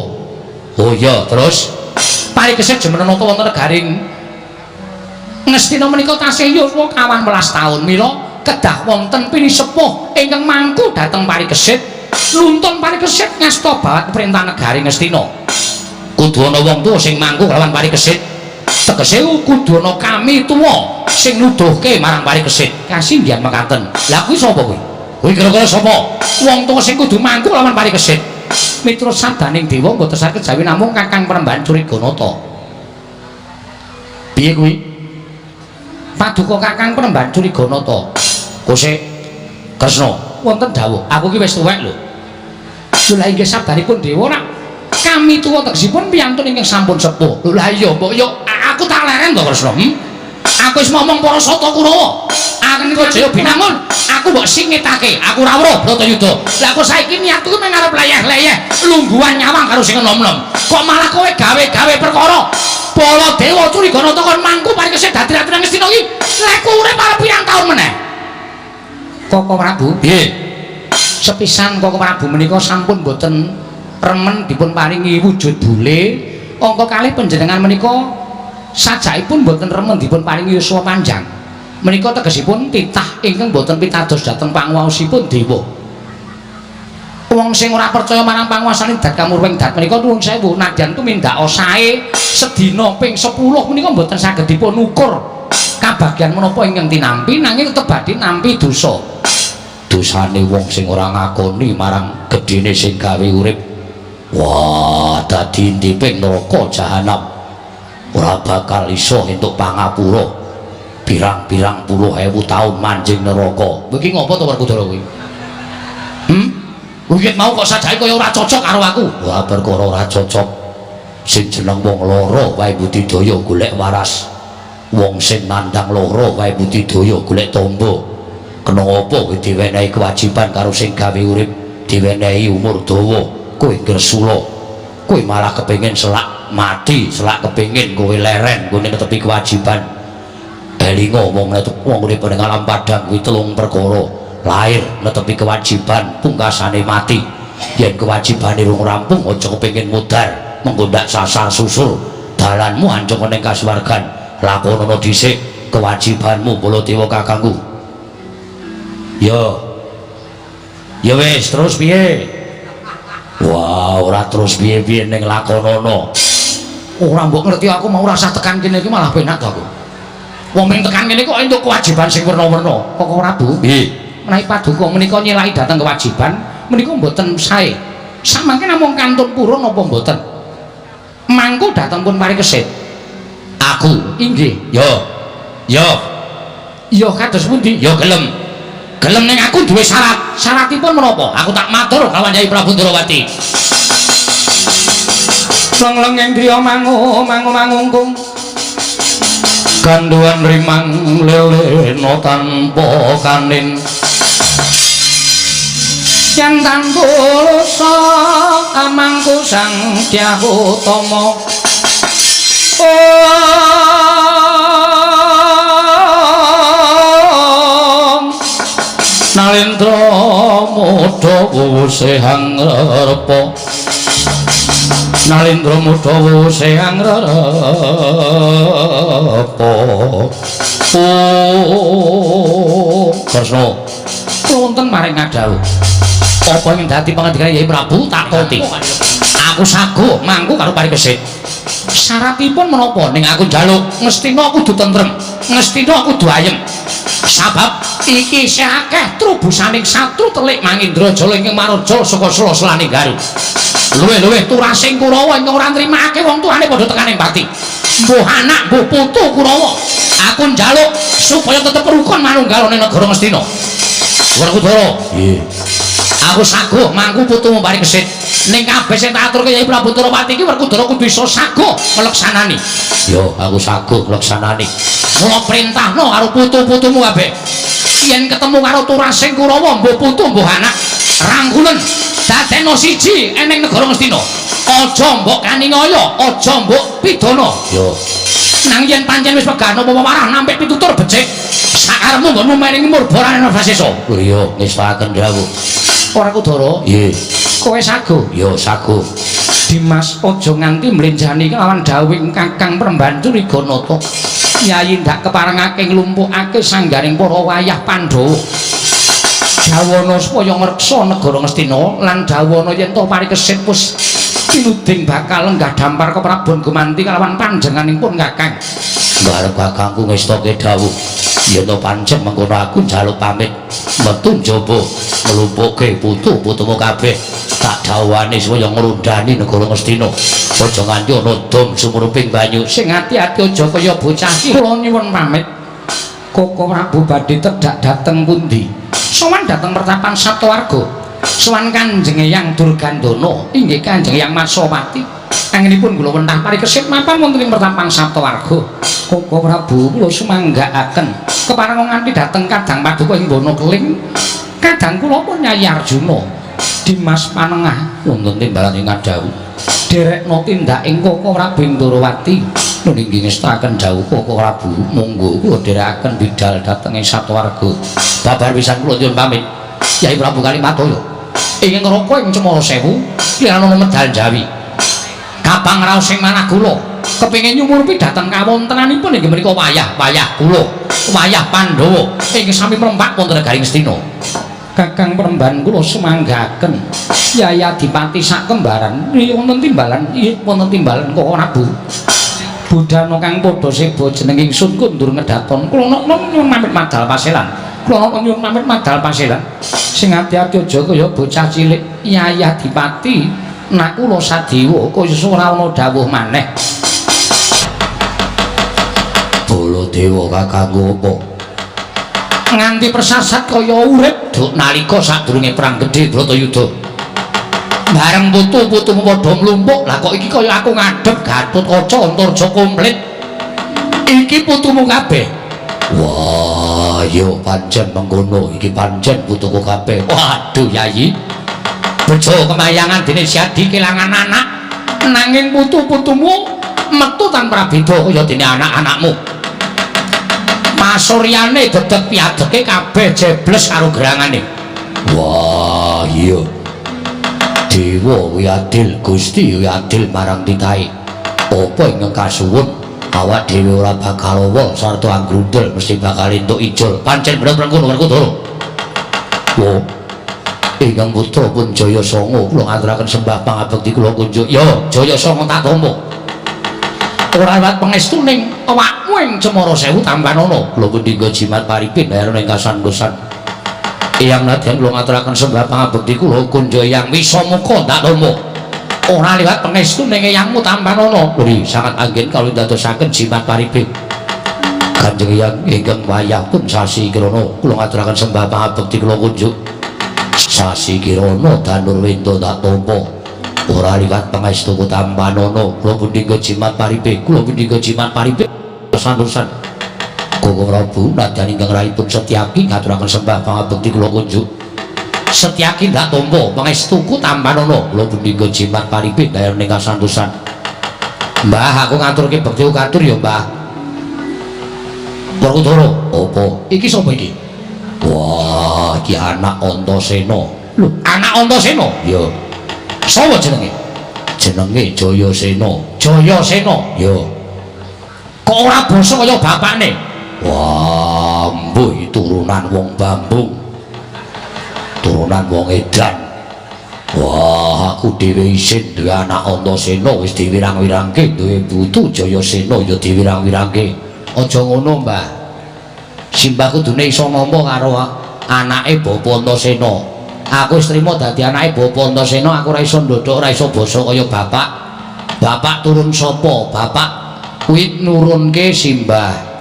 A: Oh iya, terus Parikesit jumeneng wonten negari Ngastina menika tasih yuswa 18 taun, mila kedah wonten pinisepuh ingkang mangku dhateng Parikesit nuntun Parikesit ngasta bawat pemerintahan negari Ngastina. Kudu ana wong tuwa sing mangku kelawan Parikesit. Tegese kudu ana kami tuwa sing nuduhke marang Parikesit. Kasinggihan mekaten. Lah kuwi sapa kuwi? Kuwi kira-kira sapa? Wong tuwa sing kudu mangku lawan Parikesit. Miturut sabdaning dewa mboten saged kejawi namung Kakang Premban Curiganata. Piye kuwi? Paduka Kakang Premban Curiganata. Kosek. Kresna, wonten dawuh, aku ki wis tuwek lho. Lho lah inggih sabaripun dewa nak kami tuwa tegesipun piyantun ingkang sampun sepuh. Lho lah iya mbok yo aku tak leren to Kresna. Aku wis momong para sata Kurawa. Aku Jaya Binangun, aku mbok singitake, aku ora weruh Bratayuda. Lah kok saiki niatku mung arep leyeh-leyeh, lungguhan nyawang karo sing enom-enom. Kok malah kowe gawe-gawe perkara? Baladewa Curiganata kon mangku parikese dadi ratu nang Ngastina iki. Lek urip arep pirang taun meneh? Koko Prabu,
D: Piye?
A: Sepisan Koko Prabu menika sampun boten remen dipun paringi wujud bule. Angka kalih panjenengan menika sajakipun boten remen dipun paringi yuswa panjang. Menika tegesipun titah ingkang boten pitados dhateng panguwaosipun dewa. Wong sing ora percaya marang panguwasane dat kamurwing dat menika nuwun sewu nadyan tumindak sae sedina ping 10 menika boten saged dipun ukur kabagyan menapa ingkang tinampi nanging tetep badhe nampi dosa.
D: Dosane wong sing ora ngakoni marang gedhene sing gawe urip. Wah, dadi intiping neraka jahanam. Ora bakal iso entuk pangapura. Pirang-pirang puluh ewu taun manjing neraka.
A: Kowe iki ngopo to Werkudara kowe? Wiwit mau kok sajake kaya ora cocok karo aku.
D: Wah, perkara ora cocok. Sing jeneng wong lara wae budidaya golek waras. Wong sing nandhang lara wae budidaya golek tombo. Kena apa kowe diwenehi kewajiban karo sing gawe urip, diwenehi umur dawa, kowe ngresula. Kowe malah kepengin selak mati, selak kepengin kowe leren, kowe netepi kewajiban. Elinga wong wong urip ning alam padang kuwi telung perkara. Lahir netepi kewajiban, pungkasane mati. Yen kewajibane rung rampung aja kepengin mudhar, mengko ndak sasar susur dalanmu ancung ning kasuwargan. Lakonono dhisik kewajibanmu Baladewa kakangku. Yo. Ya wis, terus piye? Wah, ora terus piye-piye ning lakonono.
A: Ora mbok ngerti aku mau rasah tekan kene iki malah penak to aku. Wong ming tekan kene kok entuk kewajiban sing werna-werna. Koko Prabu,
D: Piye?
A: Menawi paduka menika nyelahi dhateng kewajiban menika mboten sae. Samangke namung kantun purun napa mboten? Mangku dhateng pun parikesit.
D: Aku
A: Inggih.
D: Yo. Yo.
A: Ya kados pundi?
D: Yo gelem. Gelem ning aku duwe syarat.
A: Syaratipun menapa?
D: Aku tak matur kawan Yai Prabu Ndrawati.
A: Lenglenging driya mangu mangu mangungkung. Ganduan rimang lelena tanpa kanin. Yang tanpa lusa amangku sang Dyah Utama. Om Nalendra mudha wuse hangrepa. Nalendra mudha wuse hangrepa. Oh,
D: Kresna,
A: wonten maring ngadhawuh. Apa ing dadi pangandikan Yai Prabu tak turuti. Aku saguh mangku karo parikesit. Syaratipun menapa? Ning aku njaluk ngestina kudu tentrem, ngestina kudu ayem. Sabab iki isih akeh trubusaning satru telik Mangindrajala ingkang maraja saka sela-selaning Garu. Luwih-luwih turasing Kurawa ingkang ora nrimake wong tuane padha tekaning pati. Mbuh anak, mbuh putu Kurawa. Aku njaluk supaya tetep rukun manunggal ning negara Ngastina. Werkudara,
D: Nggih.
A: Aku saguh mangku putumu parikesit. Ning kabeh sing tak aturke Yai Prabu Ndrawati iki Werkudara kudu iso saguh ngleksanani.
D: Yo, aku saguh ngleksanani.
A: Mula perintahno karo putu-putumu kabeh. Yen ketemu karo turasing Kurawa, mbuh putu mbuh anak, rangkulen dadekno siji eneng negara Ngastina. Aja mbok kaningaya, aja mbok pidana.
D: Yo.
A: Nang yen pancen wis wegah napa warah nampik pitutur becik, sakarepmu nggonmu maring murbarane Vasesa.
D: Lho iya, ngestakaken dawuh.
A: Ora Kudara,
D: Nggih.
A: Kowe saguh.
D: Yo saguh.
A: Dimas aja nganti mlenjani kelawan dawuhing Kakang Premban Curiganata. Yayi ndak keparengake nglumpukake sanggaring para wayah Pandhawa. Jawana supaya ngreksa negara Ngastina lan jawana yen to parikesit wis tinuding bakal lenggah dampar keprabon gumanti kelawan panjenenganipun Kakang.
D: Barep kakangku ngestoke dawuh. Yen to pancen mengkono aku njaluk pamit metu njaba nglumpukke putu-putumu kabeh. Tak dawuhane supaya ngrundani negara Ngastina. Aja nganti ana dom sumruping banyu.
A: Sing ati-ati aja kaya bocah iki. Kula nyuwun pamit. Koko Prabu badhe tedhak dhateng pundi? Sowan dhateng pertapan Saptawarga. Sowan Kanjeng Eyang Durgandana, inggih Kanjeng Eyang Matsawati. Anginipun kula wentah parikesit mapan wonten ing pertapan Saptawarga. Koko Prabu kula sumanggaaken kepareng nganti dhateng Kadang Paduka ing Wana Keling. Kadang kula pun Nyai Arjuna Dimas Panengah wonten timbalan ing ngadhawuh. Derekna tindak ing Koko Prabu ing Ndorowati. Nun inggih ngestakaken dawuh Koko Prabu, monggo kula dherekaken bidal dhateng ing Saptawarga. Babar pisan kula nyuwun pamit. Yai Prabu Kalimataya ingkang ngraka ing Cemara Sewu lirana medal Jawi. Kapang raos ing manah kula kepengin nyumurupi dhateng kawontenanipun inggih menika wayah-wayah kula, wayah Pandhawa ingkang sami mrempak wonten negari Ngastina. Kakang Premban kula sumanggaken Yai Adipati sakembaran wonten timbalan, nggih wonten timbalan Koko Prabu. Budana kang padha seba jeneng ingsun kundur ngedaton kula nyuwun pamit madal paselan. Kula nyuwun pamit madal paselan. Sing ati-ati aja kaya bocah cilik. Yai Adipati Nakula Sadewa kaya ora ana dawuh maneh.
D: Baladewa kakangku apa?
A: Nganti persasat kaya urip
D: duk nalika sadurunge perang gedhe Bratayuda.
A: Bareng putu-putumu padha mlumpuk, lah kok iki kaya aku ngadhep Gatotkaca Antarja komplit. Iki putumu kabeh.
D: Wah, yo pancen mengkono, iki pancen putuku kabeh.
A: Waduh, Yayi. Bejo kemayangan dene Siadi kelangan anak, nanging putu-putumu metu tanpa beda kaya dene anak-anakmu. Pasuryane dedeg piadeke kabeh jebles karo gerangane.
D: Wah, iya. Dewa kuwi adil, Gusti kuwi adil marang titahe. Apa ingkang kasuwun awak dhewe ora bakal awa sarta anggrundel mesti bakal entuk ijol.
A: Pancen bener mengkono Werkudara.
D: Wo. Ingkang putra pun Jaya Sanga kula ngaturaken sembah pangabekti kula kunjuk.
A: Ya, Jaya Sanga tak tampa. Ora liwat pangestuning awakmu ing Cemara Sewu tampanana.
D: Kula pundhingga jimat paripin daerah ing kasantosan. Eyang nadyan kula ngaturaken sembah pangabekti kula kunjuk
A: Eyang Wisamuka tak tampa. Ora liwat pangestuning eyangmu tampanana.
D: Lho, sangat anggen kawula ndadosaken jimat paripin. Kanjeng Eyang ingkang wayah pun Sasi Kirana kula ngaturaken sembah pangabekti kula kunjuk. Sasi Kirana Danurwenda tak tampa. Ora liwat pangestuku tampanana. Kula pundhingga jimat paripe, kula pundhingga jimat paripe santosan. Koko Prabu nadyan ingkang rahipun Setyaki ngaturaken sembah pangabekti kula kunjuk.
A: Setyaki ndak tampa pangestuku tampanana.
D: Kula pundhingga jimat paripe daerah ing kasantosan.
A: Mbah, aku ngaturke bekti katur ya, Mbah. Werkudara,
D: apa?
A: Iki sapa iki?
D: Wah, iki anak Antasena.
A: Lho, anak Antasena?
D: Ya.
A: Sapa jenenge?
D: Jenenge Jayasena.
A: Jayasena?
D: Ya.
A: Kok ora basa kaya bapakne?
D: Wah, mbuh turunan wong Bambung. Turunan wong edan. Wah, aku dhewe isin duwe anak Antasena wis diwirang-wirangke, duwe putu Jayasena ya diwirang-wirangke.
A: Aja ngono, Mbah. Simbah kudune iso nampa karo anake Bapa Antasena. Aku wis trima dadi anake Bapa Antasena, aku ora iso ndodhok, ora iso basa kaya bapak. Bapak turun sapa? Bapak kuwi nurunke simbah.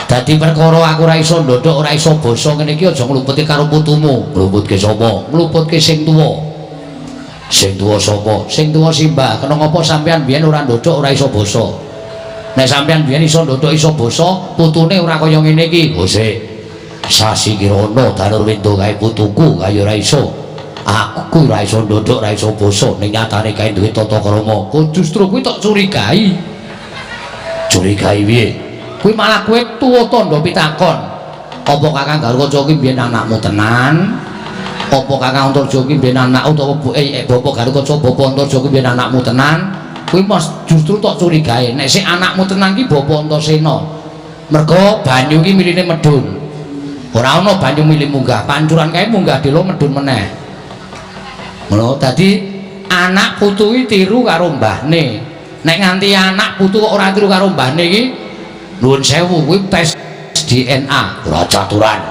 A: Dadi perkara aku ora iso ndodhok, ora iso basa ngene iki aja ngluputke karo putumu.
D: Ngluputke sapa?
A: Ngluputke sing tuwa.
D: Sing tuwa sapa?
A: Sing tuwa simbah. Kena ngapa sampean biyen ora ndodhok, ora iso basa? Nek sampean biyen iso ndodhok iso basa, putune ora kaya ngene iki.
D: Oh sik. Sasi Kirana Danurwenda kae putuku kaya ora iso. Aku ora iso ndodhok, ora iso basa, ning nyatane kae duwe tata krama.
A: Kok justru kuwi tok curigai.
D: Curigai piye?
A: Kuwi malah kowe tuwa tandha pitakon. Apa Kakang Garukaca kuwi biyen anakmu tenan? Apa Kakang Antarja kuwi biyen anak utawa Bapak Garukaca Bapak Antarja kuwi biyen anakmu tenan? Kuwi mas justru tok curigae. Nek sik anakmu tenan ki Bapak Antasena. Mergo banyu ki miline medhun. Ora ana banyu mili munggah, pancuran kae munggah delo medhun meneh. Ngono, dadi anak putu ki tiru karo mbahne. Nek nganti anak putu kok ora tiru karo mbahne iki nuwun sewu kuwi tes DNA
D: ora caturan.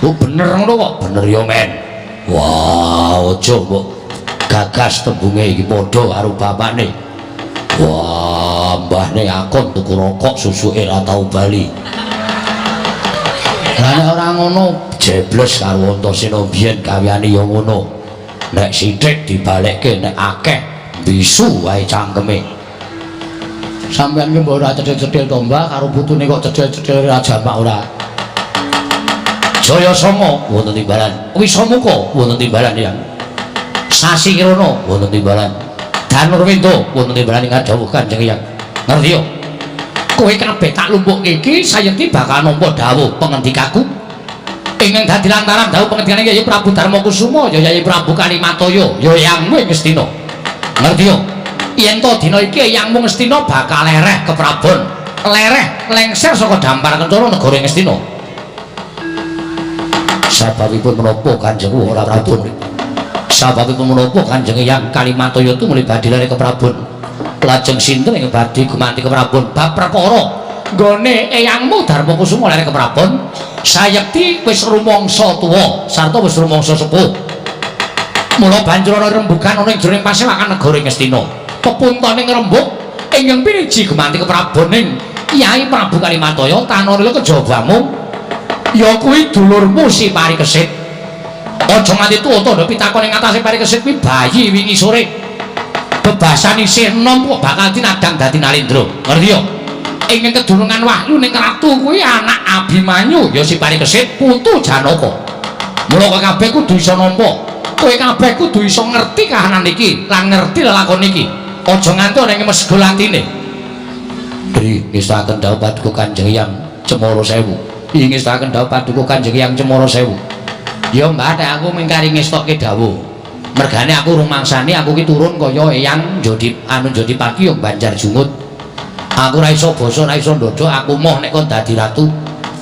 A: Oh bener ngono kok.
D: Bener ya, men. Wah, aja mbok gagas tembunge iki padha karo bapakne. Wah, mbahne akon tuku rokok susuke ora tau bali.
A: Lah nek ora ngono
D: Jebles karo Antasena biyen gaweane ya ngono. Nek sithik dibalekke, nek akeh bisu wae cangkeme.
A: Sampeyan ki mbok ora cethil-cethil to, Mbah, karo putune kok cethil-cethil ora jamak ora.
D: Jaya Sanga wonten timbalan, Wisamuka wonten timbalan yang Sasi Kirana wonten timbalan, Danurwenda wonten timbalan ing dawuh Kanjeng Hyang. Ngerti yo?
A: Kowe kabeh tak lumpukke iki sayekti bakal nampa dawuh pengendikaku. Ingkang dadi lantaran dawuh pengendikane Kyai Prabu Darmakusuma ya Kyai Prabu Kalimataya ya yangmu ing Ngastina. Ngerti yo? Yen to dina iki yangmu Ngastina bakal lereh keprabon, lereh lengser saka dampar kencana negara Ngastina.
D: Sababipun menapa Kanjeng ora Prabu? Sababipun menapa Kanjeng Hyang Kalimataya tumuli badhe lereh keprabon? Lajeng sinten ing badhe gumanti keprabon bab perkara
A: nggone eyangmu Darmakusuma lereh keprabon? Sayekti wis rumangsa tuwa sarta wis rumangsa sepuh. Mula banjur ana rembugan ana ing jroning pasewakan negara Ngastina. Pepuntane ngrembug ingkang piniji gumanti kepraboning Kyai Prabu Kalimataya tanarila kejabamu ya kuwi dulurmu si Parikesit. Aja nganti tuwa tandha pitakon ing atase Parikesit kuwi bayi wingi sore. Bebasan isih enom kok bakal dinadang dadi Nalendra. Ngerti ya? Ingkang kedunungan wahyu ning ratu kuwi anak Abimanyu ya si Parikesit putu Janaka. Mula kowe kabeh kudu iso nampa. Kowe kabeh kudu iso ngerti kahanan iki lan ngerti lelakon iki. Aja nganti ana ing mesgul atine.
D: Dri ngestaken dawuh paduka Kanjeng Hyang Cemara Sewu. Ingestaken dawuh paduka Kanjeng Hyang Cemara Sewu.
A: Ya Mbah, nek aku mingkari ngestokke dawuh. Mergane aku rumangsani aku ki turun kaya eyang Jodi anu Jodipati yang Banjar Jungut. Aku ora iso basa, ora iso ndodok, aku moh nek kon dadi ratu.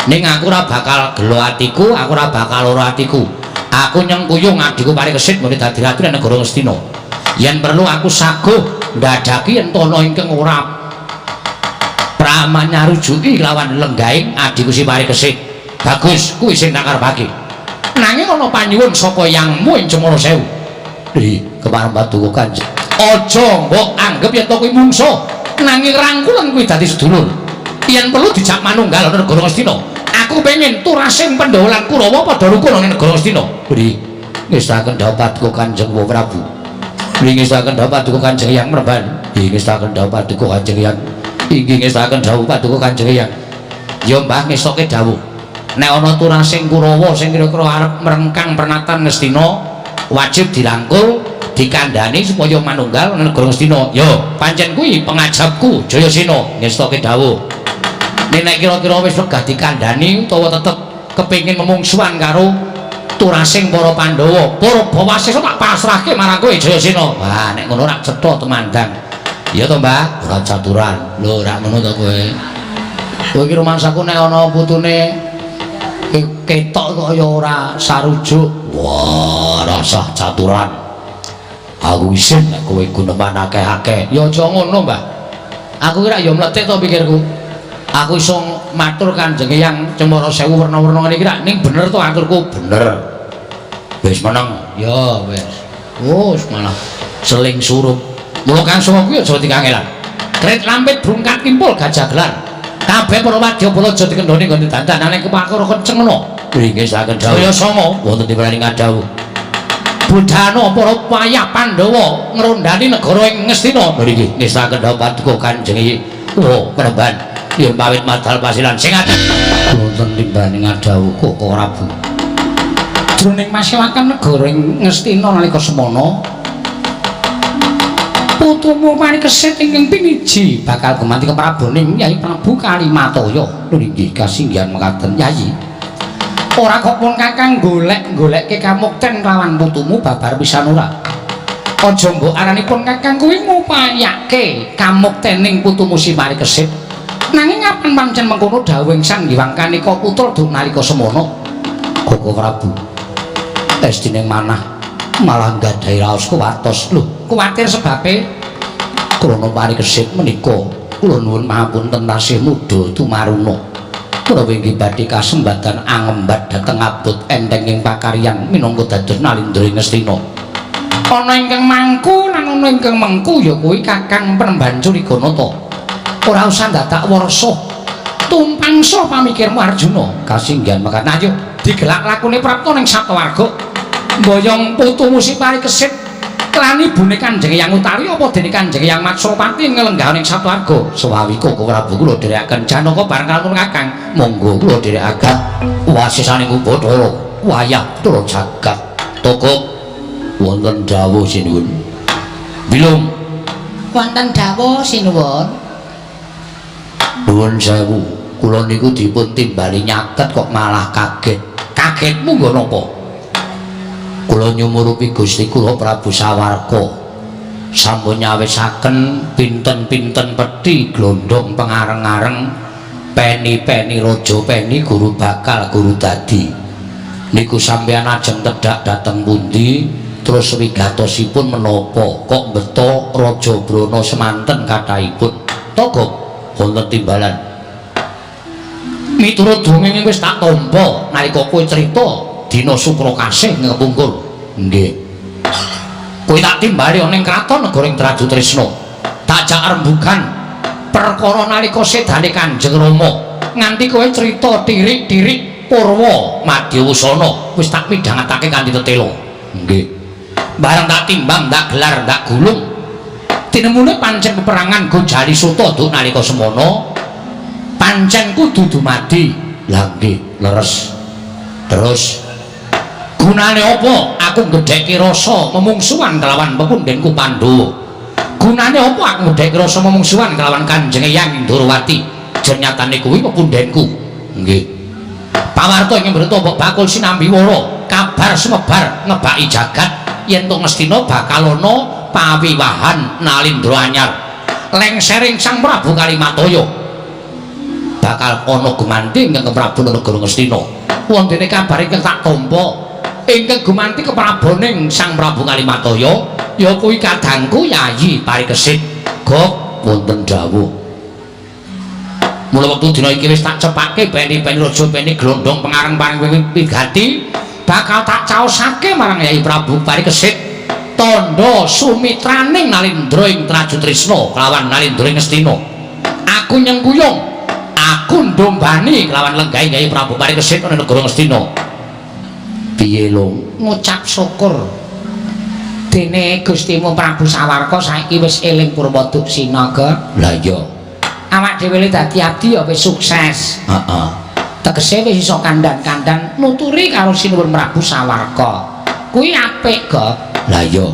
A: Ning aku ora bakal gelo atiku, aku ora bakal lara atiku. Aku nyengkuyung adhiku Parikesit nggone dadi ratu ning negara Ngastina. Yen perlu aku saguh ndadaki yen ana ingkang ora pramanyarujuki lawan lenggahing adhiku si Parikesit. Bagus, kuwi sing tak karepake. Nanging ana panyuwun saka yangmu ing Cemara Sewu.
D: Dri kepareng paduka Kanjeng.
A: Aja mbok anggep yen to kuwi mungsuh. Nanging rangkulan kuwi dadi sedulur. Yen perlu dijak manunggal ana negara Ngastina. Aku pengen turasing Pandhawa lan Kurawa padha rukun ana negara Ngastina.
D: Dri ngestaken dawuh paduka Kanjeng Prabu. Dri ngestaken dawuh paduka Kanjeng Hyang Mremban. Dri ngestaken dawuh paduka Kanjeng Hyang. Inggih ngestaken dawuh paduka Kanjeng Hyang.
A: Ya Mbah ngestokke dawuh. Nek ana turasing Kurawa sing kira-kira arep merengkang pernatan Ngastina, wajib dirangkul, dikandhani supaya manunggal ana negara Ngastina. Ya, pancen kuwi pengajapku Jayasena ngestokke dawuh. Nek kira-kira wis wegah dikandhani utawa tetep kepengin memungsuhan karo turasing para Pandhawa, para Wasesa tak pasrahke marang kowe Jayasena. Wah, nek ngono rak cetha tumandang. Iya to, Mbah?
D: Ora caturan.
A: Lho, rak ngono to kowe. Kowe iki rumangsaku nek ana putune ketok kaya ora sarujuk.
D: Wah, rasah caturan. Aku isin nek kowe guneman akeh-akeh.
A: Ya aja ngono, Mbah. Aku ki rak ya mlethik to pikirku. Aku iso matur Kanjeng Hyang Cemara Sewu werna-werna ngene iki rak ning bener to aturku?
D: Bener. Wis meneng.
A: Ya wis. Wis malah seling surup. Mula kang songo kuwi aja dikangelan. Krit lampit brungkat kimpul gajah gelar. Kabeh para wadyabala aja dikendhoni nggone dandanane kepakara kenceng ngono.
D: Inggih saken dawuh.
A: Jaya Sanga
D: wonten timbalan ngadhawuh.
A: Budhana para payah Pandhawa ngrondani negara ing Ngastina.
D: Nggih ngestaken dawuh paduka Kanjeng Wa Premban. Yen pawit madal pasilan sing adat wonten timbalan ngadhawuh
A: Koko Prabu. Jroning masewakan negara ing Ngastina nalika semana putumu Parikesit ingkang piniji bakal gumanti kepraboning Yai Prabu Kalimataya.
D: Lho inggih kasinggihan mekaten
A: Yayi. Ora kok pun kakang golek-golekke kamukten lawan putumu babar pisan ora. Aja mbok arani pun kakang kuwi ngupayake kamuktening putumu si Parikesit. Nanging apan pancen mengkono dawuhing Sang Hyang Kanika Putra duk nalika semana?
D: Koko Prabu. Estine manah malah nggadahi raos kuwatos. Lho,
A: kuwatir sebabe
D: krana Parikesit menika kula nuwun mahapunten tasih muda tumaruna. Kula inggih badhe kasembatan angembat dhateng abot enteng ing pakaryan minangka dados Nalindra ing Ngastina.
A: Ana ingkang mangku lan ana ingkang mengku ya kuwi Kakang Penemban Curiganata. Ora usah dadak warsa. Tumpangsa pamikirmu Arjuna.
D: Kasinggihan mekaten.
A: Ayo. Digelak lakune prapta ning Saptawarga. Mboyong putumu si Parikesit lan ibune Kanjeng Hyang Utari apa dene Kanjeng Hyang Matsrapati nglenggah ning Saptawarga.
D: Sewawi Koko Prabu kula dherekaken Janaka bareng kalung Kakang. Monggo kula dherekaken wasisaning Bathara wayah Bathara jagat. Toko wonten dawuh sinuwun. Bilung
B: wonten dawuh sinuwun.
D: Nuwun sewu, kula niku dipun timbali nyaket kok malah kaget. Kagetmu nggo napa? Kula nyumurupi Gusti kula Prabu Sawarga. Sampun nyawisaken pinten-pinten pethi glondhong pengareng-areng peni-peni raja peni guru bakal guru dadi. Niku sampeyan ajeng tedhak dhateng pundi terus wigatosipun menapa kok beto Raja Brana semanten kathahipun. Togok wonten timbalan. Miturut dongeng wis tak tampa nalika kowe crita dina Sukra Kasih ngepungkur. Nggih. Kowe tak timbali ana ing kraton negara ing Trajutrisna. Tak jak rembugan perkara nalika sedane Kanjeng Rama nganti kowe crita tirik-tirik Purwa Madyawusana wis tak midhangetake kanthi tetela. Nggih. Bareng tak timbang, tak gelar, tak gulung. Tinemune pancen peperangan Gojali Suta duk nalika semono pancen kudu dumadi. Lah nggih, leres. Terus gunane apa aku nggedheki rasa memungsuhan kelawan pepundhenku Pandhawa? Gunane apa aku nggedheki rasa memungsuhan kelawan Kanjeng Eyang Ndorowati? Jernyatane kuwi pepundhenku. Nggih. Pawarta ing mbreta mbok bakul sinambi wara, kabar sumebar ngebaki jagat yen to Ngastina bakal ana pawiwahan Nalindra anyar. Lengsering Sang Prabu Kalimataya bakal ana gumanti ingkang Prabu negara Ngastina. Wontene kabar ingkang tak tampa ingkang gumanti kepraboning Sang Prabu Kalimataya ya kuwi kadangku Yayi Parikesit. Gok wonten dawuh. Mula wektu dina iki wis tak cepake peni-peni raja peni glondhong pengareng paring wigati bakal tak caosake marang Yayi Prabu Parikesit tandha sumitraning Nalindra ing Trajutrisna kelawan Nalindra ing Ngastina. Aku nyengkuyung, aku ndombani kelawan lenggahe Yayi Prabu Parikesit ana negara Ngastina. Piye lung?
B: Ngucap syukur dene Gustimu Prabu Sawarga saiki wis eling Purwa Duksina.
D: Lah iya.
B: Awak dhewe le dadi abdi ya wis sukses.
D: Heeh.
B: Tegese wis iso kandhan-kandhan nuturi karo Sinuwun Prabu Sawarga. Kuwi apik, Gok.
D: Lah iya.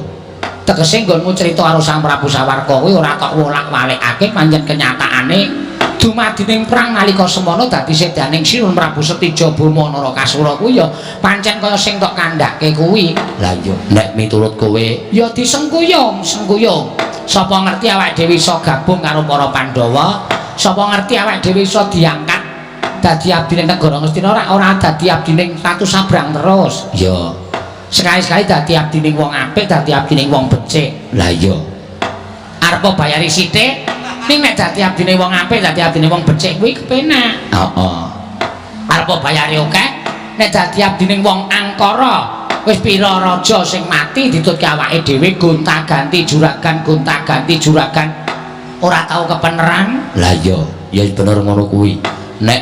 B: Tegese nggonmu crita karo Sang Prabu Sawarga kuwi ora tok wolak-walikake pancen kenyataane dumadining perang nalika semono dadi sedaning Sinuwun Prabu Setija Boma Narakasura kuwi ya pancen kaya sing tok kandhake kuwi.
D: Lah iya, nek miturut kowe
B: ya disengkuyung, sengkuyung. Sapa ngerti awake dhewe iso gabung karo para Pandhawa, sapa ngerti awake dhewe iso diangkat dadi abdi ning negara Ngastina, ora dadi abdi ning Ratu Sabrang terus.
D: Iya.
B: Sekali-sekali dadi abdi ning wong apik, dadi abdi ning wong becik.
D: Lah iya.
B: Arep bayari sithik, ning nek dadi abdine wong apik, dadi abdine wong becik kuwi kepenak.
D: Heeh.
B: Arep bayari akeh, nek dadi abdine wong angkara, wis pira raja sing mati ditutke awake dhewe gonta-ganti juragan, gonta-ganti juragan, ora tau kepeneran.
D: Lah iya, ya bener ngono kuwi. Nek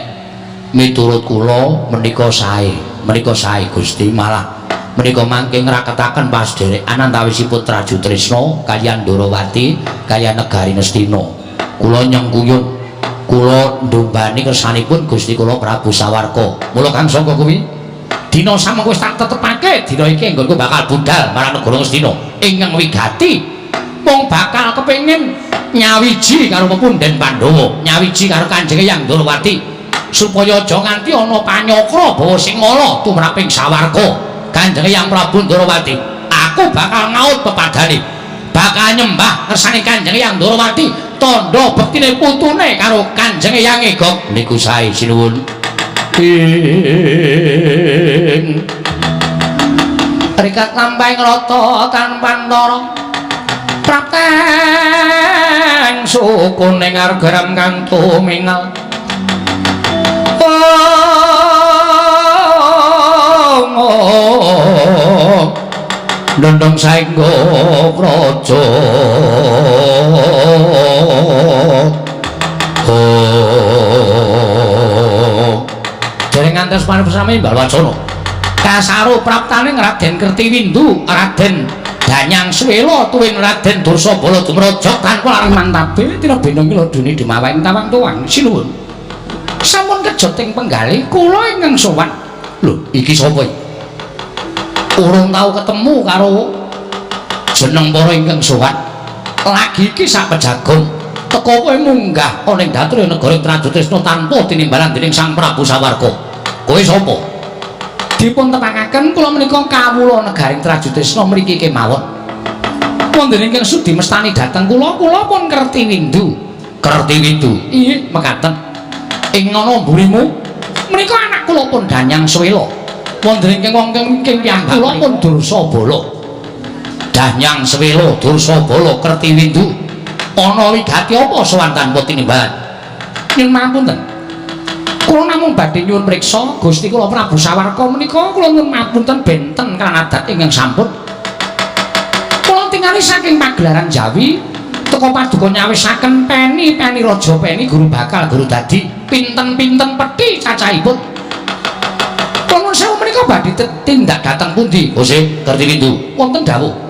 D: miturut kula menika sae, menika sae Gusti, malah menika mangke ngraketaken pasdherekan antawisipun Trajutrisna kaliyan Ndorowati kaliyan negari Ngastina. Kula nyengkuyung, kula ndombani kersanipun Gusti kula Prabu Sawarga. Mula kang sangka kuwi dina samengko wis tak tetepake dina iki nggonku bakal budal marang negara Ngastina ingkang wigati mung bakal kepengin nyawiji karo pepundhen Pandhawa, nyawiji karo Kanjeng Eyang Ndorowati supaya aja nganti ana panyakra bawa sing ala tumraping sawarga. Kanjeng Eyang Prabu Ndorowati, aku bakal ngaut pepadane, bakal nyembah ngersane Kanjeng Eyang Ndorowati, tandha bektine putune karo Kanjeng Eyange. Gok niku sae sinuwun. Ing
B: rikat lampahing rata tanpa antara
A: prapteng sukune ngargaram kang tumingal. Ndondong saengga praja. Dereng ngantos kasmane Balwacana. Kasaro praptaning Raden Kertiwindu, Raden Danyang Swela tuwin Raden Dursabala dumraja tanpa larang mantabe tinabena mila duni dumawaing tawang tuwang. Sinuwun. Sampun kejot ing penggalih kula ingkang sowan. Lho, iki sapa iki? Urung tau ketemu karo jeneng para ingkang sowan. Lagi iki sak pejagon teka kowe munggah ana ing dature negara Trajutrisna tanpa tinimbalan dening Sang Prabu Sawarga. Kowe sapa? Dipun tepangaken kula menika kawula negaring Trajutrisna mriki kemawon. Wonten ingkang sudi mestani dhateng kula, kula pun Kertiwindu. Kertiwindu. Inggih, mekaten. Ing ana mburimu menika anak kula pun Danyang Swela. Wonten ingkang wonten ingkang piyambak kula pun Dursabala. Danyang Swela, Dursabala, Kertiwindu. Ana wigati apa sowan tanpa tinimbalan? Nyuwun pangapunten. Kula namung badhe nyuwun priksa Gusti kula Prabu Sawarga menika kula nyuwun pangapunten benten kaliyan adat ingkang sampun. Kula tingali saking pagelaran Jawi teka paduka nyawisaken peni-peni raja peni guru bakal guru dadi pinten-pinten pethi cacahipun. Kula nuwun sewu menika badhe tindak dhateng pundi? Gusti Kertiwindu wonten dawuh.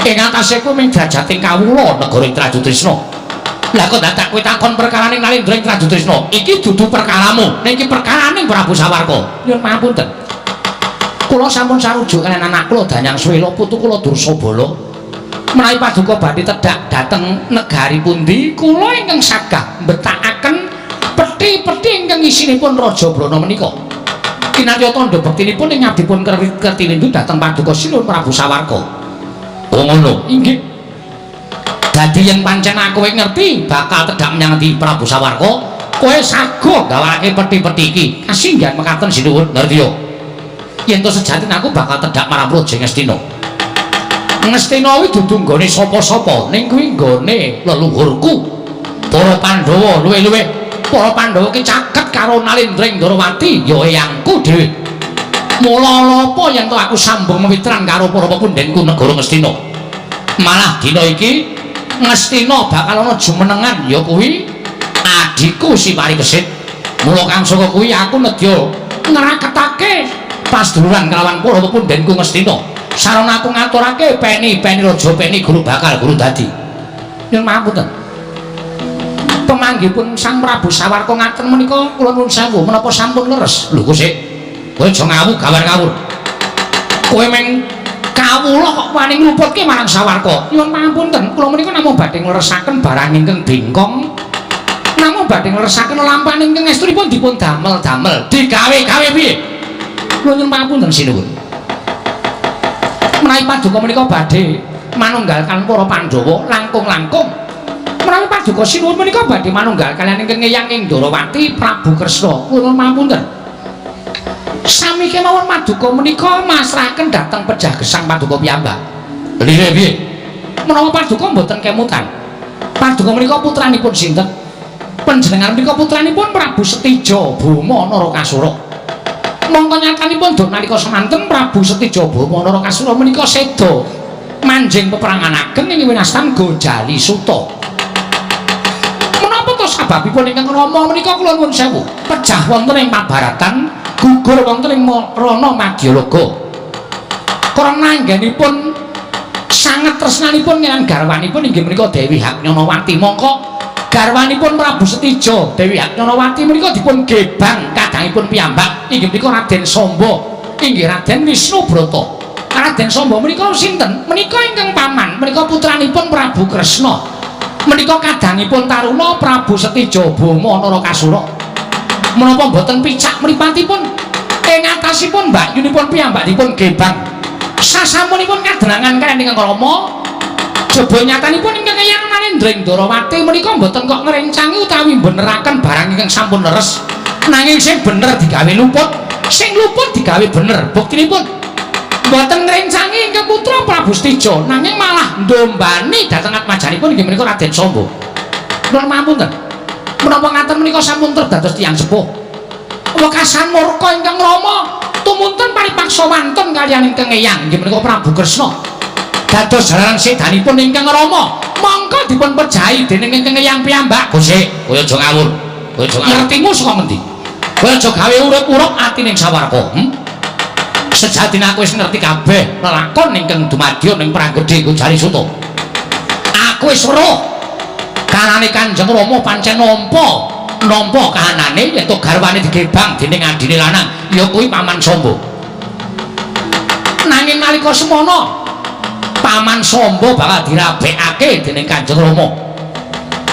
A: Ing atase kuwi ming drajating kawula negara ing Trajutrisna. Lah kok dadak kowe takon perkarane Nalendra ing Trajutrisna? Iki dudu perkaramu, ning iki perkaraning Prabu Sawarga. Nyuwun pangapunten. Kula sampun sarujuk kaliyan anak kula Danyang Swela putu kula Dursabala. Menawi paduka badhe tedhak dhateng negari pundi, kula ingkang sagah mbetakaken pethi-pethi ingkang isinipun Raja Brana menika. Kinarya tandha bektinipun ing ngabdipun Kertiwindu dhateng paduka Sinuwun Prabu Sawarga. Oh ngono. Inggih. Dadi yen pancen aku wis ngerti bakal tedhak menyang ndi Prabu Sawarga, kowe sago gawake pethi-pethi iki. Kasinggihan mekaten sinuwun. Ngerti yo. Yen to sejatine aku bakal tedhak marang Praja Ngastina. Ngastina kuwi dudu nggone sapa-sapa, ning kuwi nggone leluhurku. Para Pandhawa luwih-luwih para Pandhawa ki caket karo Nalendra ing Ndrawati, ya eyangku dhewe. Mula apa yen to aku sambung mewitran karo para pepundhenku negara Ngastina. Malah dina iki Ngastina bakal ana jumenengan ya kuwi adhiku si Parikesit. Mula kang saka kuwi aku nedya ngraketake pasduluran kelawan para pepundhenku Ngastina. Sarana aku ngaturake peni-peni raja peni guru bakal guru dadi. Nyuwun pangapunten. Pemanggihipun Sang Prabu Sawarga ngaten menika kula nuwun sewu menapa sampun leres? Lho kok sik. Kowe aja ngawur gawan ngawur. Kowe meng kawula kok wani ngluputke marang Sawarga. Nyuwun pangapunten, kula menika namung badhe ngleresaken barang ingkang bengkong. Namung badhe ngleresaken lelampahan ingkang estunipun dipun damel-damel. Digawe-gawe piye? Kula nyuwun pangapunten sinuwun. Menawi paduka menika badhe manunggal kaliyan para Pandhawa langkung-langkung. Menawi paduka sinuwun menika badhe manunggal kaliyan ingkang Eyang ing Ndrawati Prabu Kresna. Kula nyuwun pangapunten. Sami kemawon paduka menika masrahaken dhateng pejah gesang paduka piyambak. Lire piye? Menawa paduka mboten kemutan. Paduka menika putranipun sinten? Panjenengan menika putranipun Prabu Setija Boma Narakasura. Mongko nyatanipun duk nalika semanten Prabu Setija Boma Narakasura menika seda manjing peperangan ageng ing winastan Gojali Suta. Menapa to sababipun ingkang rama menika kula nuwun sewu pejah wonten ing pabaratan gugur wonten ing Rana Madyalaga. Karena anggenipun sanget tresnanipun kaliyan garwanipun inggih menika Dewi Haknyanawati. Mongko garwanipun Prabu Setija Dewi Haknyanawati menika dipun gebang kadangipun piyambak inggih menika Raden Samba, inggih Raden Wisnu Brata. Raden Samba menika sinten? Menika ingkang paman, menika putranipun Prabu Kresna. Menika kadangipun taruna Prabu Setija Boma Narakasura. Menapa mboten picak mripatipun ing atasipun mbakyunipun piyambak dipun gebang. Sasampunipun kadenangan kaliyan ingkang Rama, jaba nyatanipun ingkang Eyang Nalendra ing Ndrawati menika mboten kok ngrencangi utawi beneraken barang ingkang sampun leres. Nanging sing bener digawe luput, sing luput digawe bener. Buktinipun mboten ngrencangi ingkang putra Prabu Setija, nanging malah ndombani dhateng atmajanipun inggih menika Raden Samba. Kula pangapunten. Menapa ngaten menika sampun terdados tiyang sepuh. Wekasan murka ingkang Rama tumunten paripaksa wantun kaliyan ingkang Eyang inggih menika Prabu Kresna. Dados jalaran sedanipun ingkang Rama, mongko dipun pejahi dening ingkang Eyang piyambak. Gusti, kowe aja ngawur. Kowe aja ngawur. Ngertimu saka ngendi? Kowe aja gawe urip-urip atining sawarga. Sejatine aku wis ngerti kabeh lelakon ingkang dumadya ning perang gedhe Gojari Suta. Aku wis weruh kanane Kanjeng Rama pancen nampa kahanane yen to garwane digebang dening adine lanang ya kuwi Paman Samba. Nanging nalika semono Paman Samba bakal dirabekake dening Kanjeng Rama.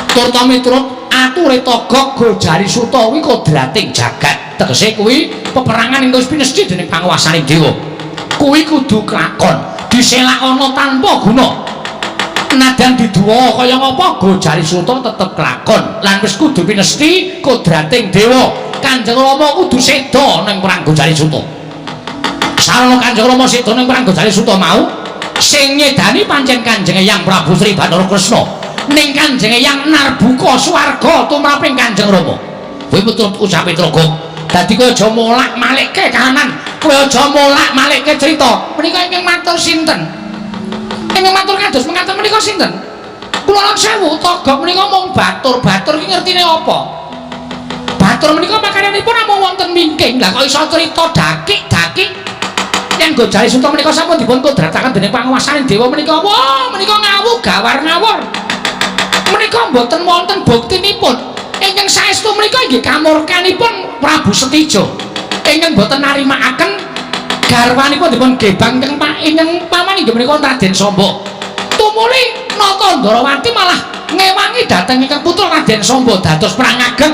A: Turta miturut ature Togog Gojari Suta kuwi kodrating jagat. Tegese kuwi peperangan ingkang wis pinesthi dening panguwasaning dewa. Kuwi kudu kelakon, diselakana tanpa guna. Nadyan diduwa kaya ngapa Gojari Suta tetep kelakon lan wis kudu pinesthi kodrating dewa. Kanjeng Rama kudu seda ning perang Gojari Suta. Sarana Kanjeng Rama seda ning perang Gojari Suta mau sing nyedani pancen Kanjeng Eyang Prabu Sri Bathara Kresna. Ning Kanjeng Eyang narbuka swarga tumraping Kanjeng Rama. Kuwi miturut ucape Togog. Dadi kowe aja molak-malikke kahanan, kowe aja molak-malikke crita. Menika ingkang matur sinten? Ingkang matur kados mekaten menika sinten? Kula nuwun sewu, Togog menika mung batur-batur iki ngertine apa? Batur menika makananipun namung wonten wingking. Lah kok iso crita dakik-dakik? Yen Gojari Suta menika sampun dipun kodrataken dening panguwasaning dewa menika, wah menika ngawu gawar ngawur. Menika mboten wonten buktinipun. Ingkang saestu menika inggih kamurkanipun Prabu Setija. Ingkang mboten narimakaken garwanipun dipun gebang ingkang ingkang paman inggih menika Raden Samba. Tumuli Nata Ndorowati malah ngewangi dhateng ingkang putra Raden Samba dados perang ageng.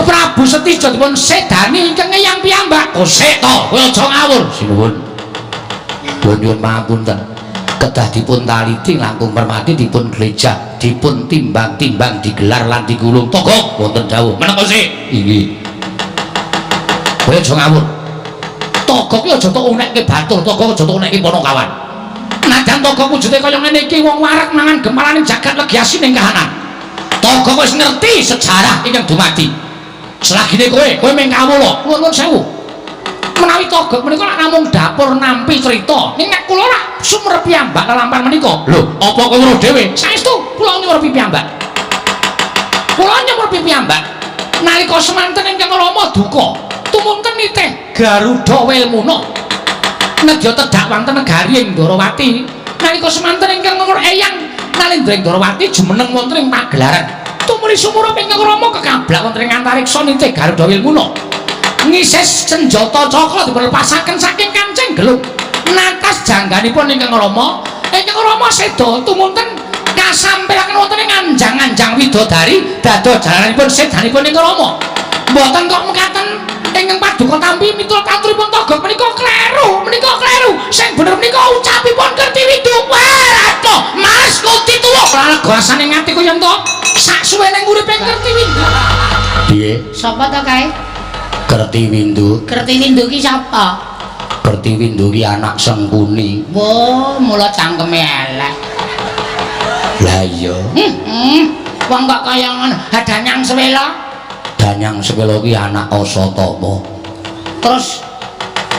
A: Prabu Setija dipun sedani ingkang eyang piyambak. Kosek to, kowe aja ngawur.
D: Sinuwun. Pun nyuwun pangapunten. Kedah dipun taliti langkung permati dipun glejah, dipun timbang-timbang digelar lan digulung. Togog wonten dawuh.
A: Meneng sik.
D: Inggih.
A: Kowe aja ngawur. Togog ki aja tok unekke batur, Togog aja tok unekke Panakawan. Najan Togog wujude kaya ngene iki wong wareg mangan gemalaning jagat legi asining kahanan. Togog wis ngerti sejarah ingkang dumadi. Selagine kowe, kowe mung kawula. Kula nuwun sewu. Menawi Togog menika lak namung dapur nampi crita. Ning nek kula lak sumerep piyambak lelampahan menika. Lho, apa kowe weruh dhewe? Saestu kula nyumerepi piyambak. Kula nyumerepi piyambak. Nalika semanten ingkang Rama duka, tumunten nitih Garuda Welmuna. Nedya tedhak wonten negari ing Ndorowati. Nalika semanten ingkang Eyang Nalendra ing Ndorowati jumeneng wonten ing pagelaran. Tumuli sumurup ingkang Rama kekablak wonten ing antariksa nitih Garuda Welmuna. Ngises senjata cakra dipunlepasaken saking kancing gelung. Natas jangganipun ingkang Rama, ingkang Rama seda tumunten kasampelaken wonten ing anjang-anjang widodari dados jalaranipun sedanipun ingkang Rama. Mboten kok mekaten ingkang paduka tampi miturut aturipun Togog menika kleru, menika kleru. Sing bener menika ucapipun Kertiwindu. Wah, aduh, Mas Kuti tuwa ora lega rasane atiku yen to sak suwene uripe Kertiwindu.
D: Piye?
B: Sapa to kae?
D: Kertiwindu.
B: Kertiwindu ki sapa?
D: Kertiwindu ki anak Sengkuni.
B: Wo, mula cangkeme elek.
D: Lah iya.
B: Wong kok kaya ngono, Danyang Sewela.
D: Danyang Sewela ki anak Asatama.
B: Terus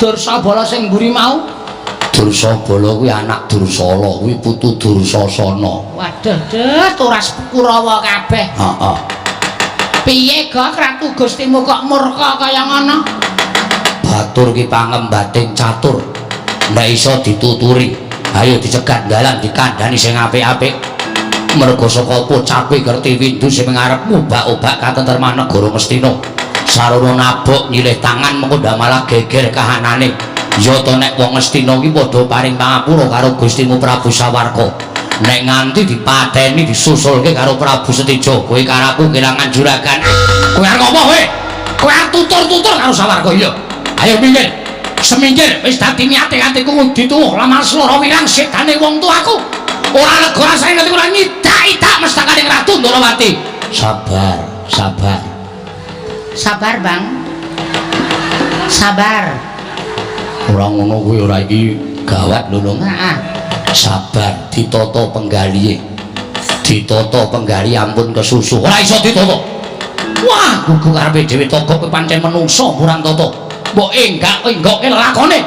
B: Dursabala sing mburi mau?
D: Dursabala kuwi anak Dursala, kuwi putu Dursasana.
B: Waduh, duh, turas Kurawa kabeh.
D: Heeh.
B: Piye Gok Ratu Gustimu kok murka kaya ngono?
D: Batur ki pangembating catur. Ndak iso dituturi. Ayo dicegat dalan dikandhani sing apik-apik. Merga saka pocape Kertiwindu sing ngarep mubak-ubak katentreman negara Ngastina. Sarana nabok nyilih tangan mengko ndak malah geger kahanane. Ya to nek wong Ngastina ki padha paring pangapura karo Gustimu Prabu Sawarka. Nek nganti dipateni disusulke karo Prabu Setija, kowe karo aku kelangan juragan.
A: Kowe arep ngopo kowe? Kowe arep tutur-tutur karo Sawarka iya. Ayo minggir. Seminggir wis dadi niate atiku dituwuh lamar seloro wirang sedane wong tuaku. Ora lega rasane nganti ora ngidak-idak mestakane Ratu Ndorowati.
D: Sabar, sabar.
B: Sabar, Bang. Sabar.
D: Ora ngono kuwi ora iki gawat lho, Nung.
B: Heeh.
D: Sabar, ditata penggalihe. Ditata penggali ampun kesusu.
A: Ora iso ditata. Wah, gugu karepe dhewe Togog kuwi pancen menungsa kurang tata. Mbok enggak-enggoke lelakone.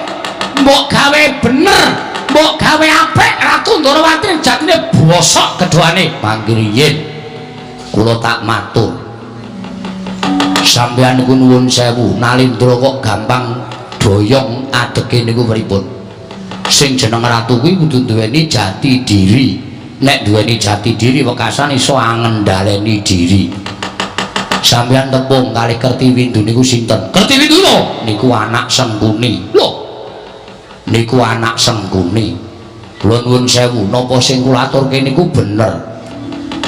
A: Mbok gawe bener, mbok gawe apik Ratu Ndorowati jatine bosok gedhoane.
D: Mangkiri yen kula tak matur. Sampeyan niku nuwun sewu, Nalindra kok gampang doyong adege niku pripun? Sing jeneng ratu kuwi kudu duweni jati diri. Nek duweni jati diri wekasan iso angendhaleni diri. Sampeyan tepung kalih Kertiwindu niku sinten? Kertiwindu lho, niku anak Sengkuni. Lho. Niku anak Sengkuni. Kula nuwun sewu, napa sing kula aturke niku bener?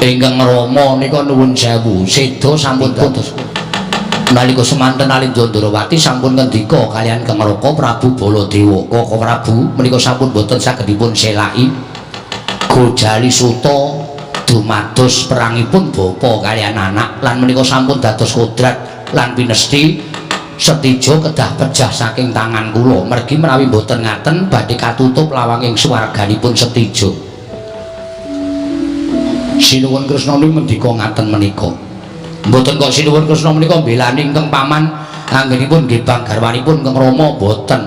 D: Ingkang Rama nika nuwun sewu, seda sampun dados. Nalika semanten Nalindra Ndrawati sampun ngendika kaliyan Kang Raka Prabu Baladewa. Kaka Prabu menika sampun boten saged dipun selaki. Gojali Suta dumados perangipun bapa kaliyan anak lan menika sampun dados kodrat lan pinesti Setija kedah pejah saking tangan kula. Mergi menawi boten ngaten badhe katutup lawanging swarganipun Setija. Sinuwun Kresna niku mendika ngaten menika. Mboten kok Sinuwun Kresna menika mbelani ingkang paman anggenipun nggih bang garwanipun Kang Rama mboten.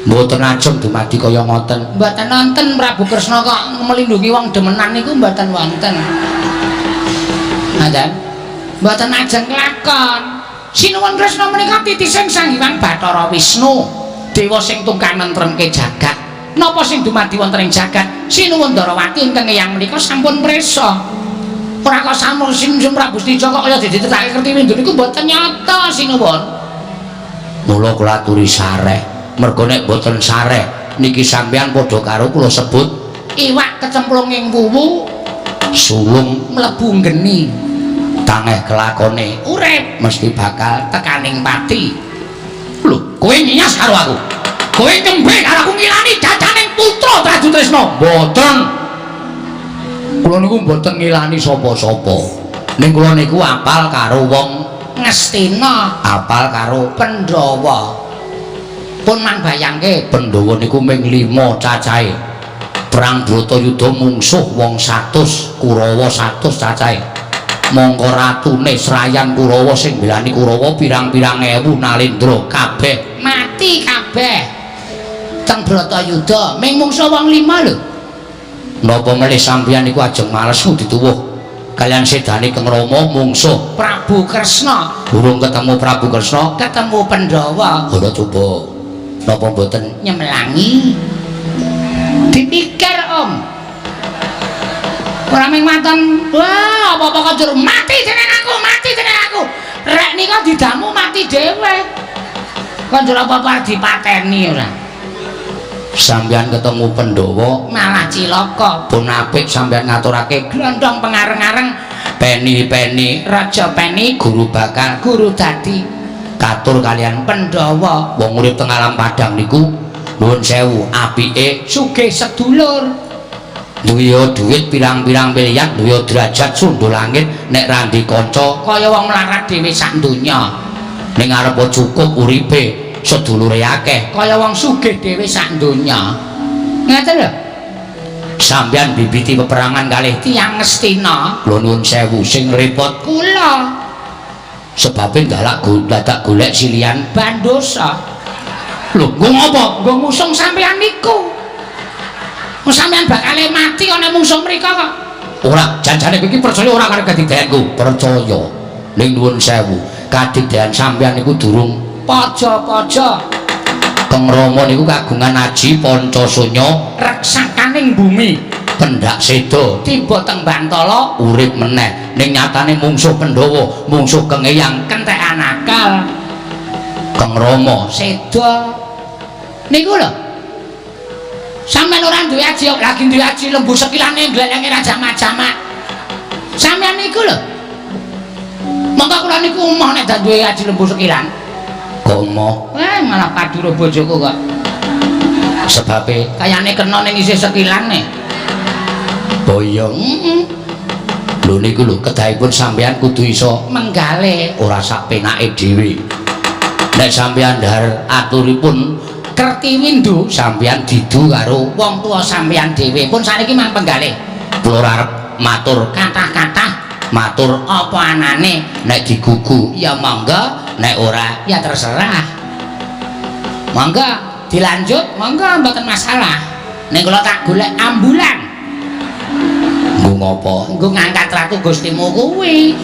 D: Mboten ajeng dumadi kaya ngoten.
B: Mboten nonton Prabu Kresna kok melindungi wong demenan niku mboten wonten. Ngaten. Mboten ajeng kelakon. Sinuwun Kresna menika titising Sang Hyang Bathara Wisnu, dewa sing tungkang nentremke jagat. Napa sing dumadi wonten ing jagat? Sinuwun Ndarawati ingkang eyang menika sampun prisa. Ora kok sampun Sinuwun Prabu Setija kok kaya ditetake Kertiwindu niku mboten nyata sinuwun.
D: Mula kula aturi sareh. Mergo nek mboten sareh niki sampeyan padha karo kula sebut
B: iwak kecemplung ing wuwu
D: sulung
B: mlebu geni
D: tangeh kelakone
B: urip
D: mesti bakal
B: tekaning pati.
D: Lho, kowe nyas karo aku. Kowe nyembe karo aku ngilani jajaning putra Trajutrisna. Mboten. Kula niku mboten ngilani sapa-sapa. Ning kula niku apal karo wong
B: Ngastina,
D: apal karo
B: Pandhawa. Pun mang bayangke
D: Pandhawa niku ming 5 cacahe. Perang Bratayuda mungsuh wong 100, Kurawa 100 cacahe. Mongko ratune Srayan Kurawa sing mbelani Kurawa pirang-pirang ewu Nalindra kabeh
B: mati kabeh. Teng Bratayuda ming mungsuh wong 5 lho.
D: Napa melih sampeyan niku ajeng males dituwuh kaliyan sedane Kang Rama mungsuh
B: Prabu Kresna.
D: Durung ketemu Prabu Kresna
B: ketemu Pandhawa.
D: Ora coba. Napa mboten
B: nyemelangi? Dipikir Om. Ora ming maton, wah apa-apa kok jur mati jeneng aku, mati jeneng aku. Rek nika didamu mati dhewe. Kon jur apa-apa dipateni ora.
D: Sampeyan ketemu Pandhawa
B: malah cilaka.
D: Pun apik sampeyan ngaturake
B: glondong pengareng-areng
D: peni-peni
B: Raja Peni
D: guru bakal
B: guru dadi
D: katur kaliyan
B: Pandhawa.
D: Wong urip teng alam padang niku nuwun sewu apike
B: sugih sedulur.
D: Duwe dhuwit pirang-pirang miliar, duwe derajat sundul langit, nek ra ndek kanca
B: kaya wong mlarat dhewe sak donya.
D: Ning arep cukup uripe sedulure akeh
B: kaya wong sugih dhewe sak donya. Ngaten lho.
D: Sampeyan bibiti peperangan kalih
B: tiyang Ngastina.
D: Kula nuwun sewu sing repot
B: kula.
D: Sebabe dadak golek silian
B: bandosa.
D: Lho, nggo ngopo?
B: Nggo ngusung sampeyan niku. Wong sampeyan bakale mati ana mungsuh mriko kok.
D: Ora, janjane kowe iki percaya ora karo kadigdayanku? Percaya. Ning nuwun sewu, kadigdayan sampeyan niku durung
B: paja-paja.
D: Kang Rama niku kagungan aji Pancasunya
B: reksakaning bumi,
D: pendak seda
B: tiba teng Bantala
D: urip meneh. Ning nyatane mungsuh Pandhawa, mungsuh Kang Eyang
B: kentekan akal.
D: Kang Rama
B: seda. Niku lho. Sampeyan ora duwe aji kok lagi duwe aji lembu sekilane glelenge ra jamak-jamak. Sampeyan niku lho. Monggo kula niku emoh nek duwe aji lembu sekilan.
D: Kok emoh?
B: Malah padura bojoku kok.
D: Sebabe
B: kayane kena ning isih sekilane.
D: Boyong.
B: Heeh.
D: Lho niku lho kedahipun sampeyan kudu iso
B: menggale
D: ora sak penake dhewe. Nek sampeyan ndhar aturipun
B: Kertiwindu
D: sampeyan didu karo
B: wong tuwa sampeyan dhewe. Pun saniki mang penggalih.
D: Kula ora arep matur
B: kathah-kathah,
D: matur
B: apa anane
D: nek digugu
B: ya monggo,
D: nek ora
B: ya terserah. Monggo dilanjut, monggo mboten masalah. Nek kula tak golek ambulan.
D: Nggo ngopo?
B: Nggo ngangkat ratu Gustimu kuwi.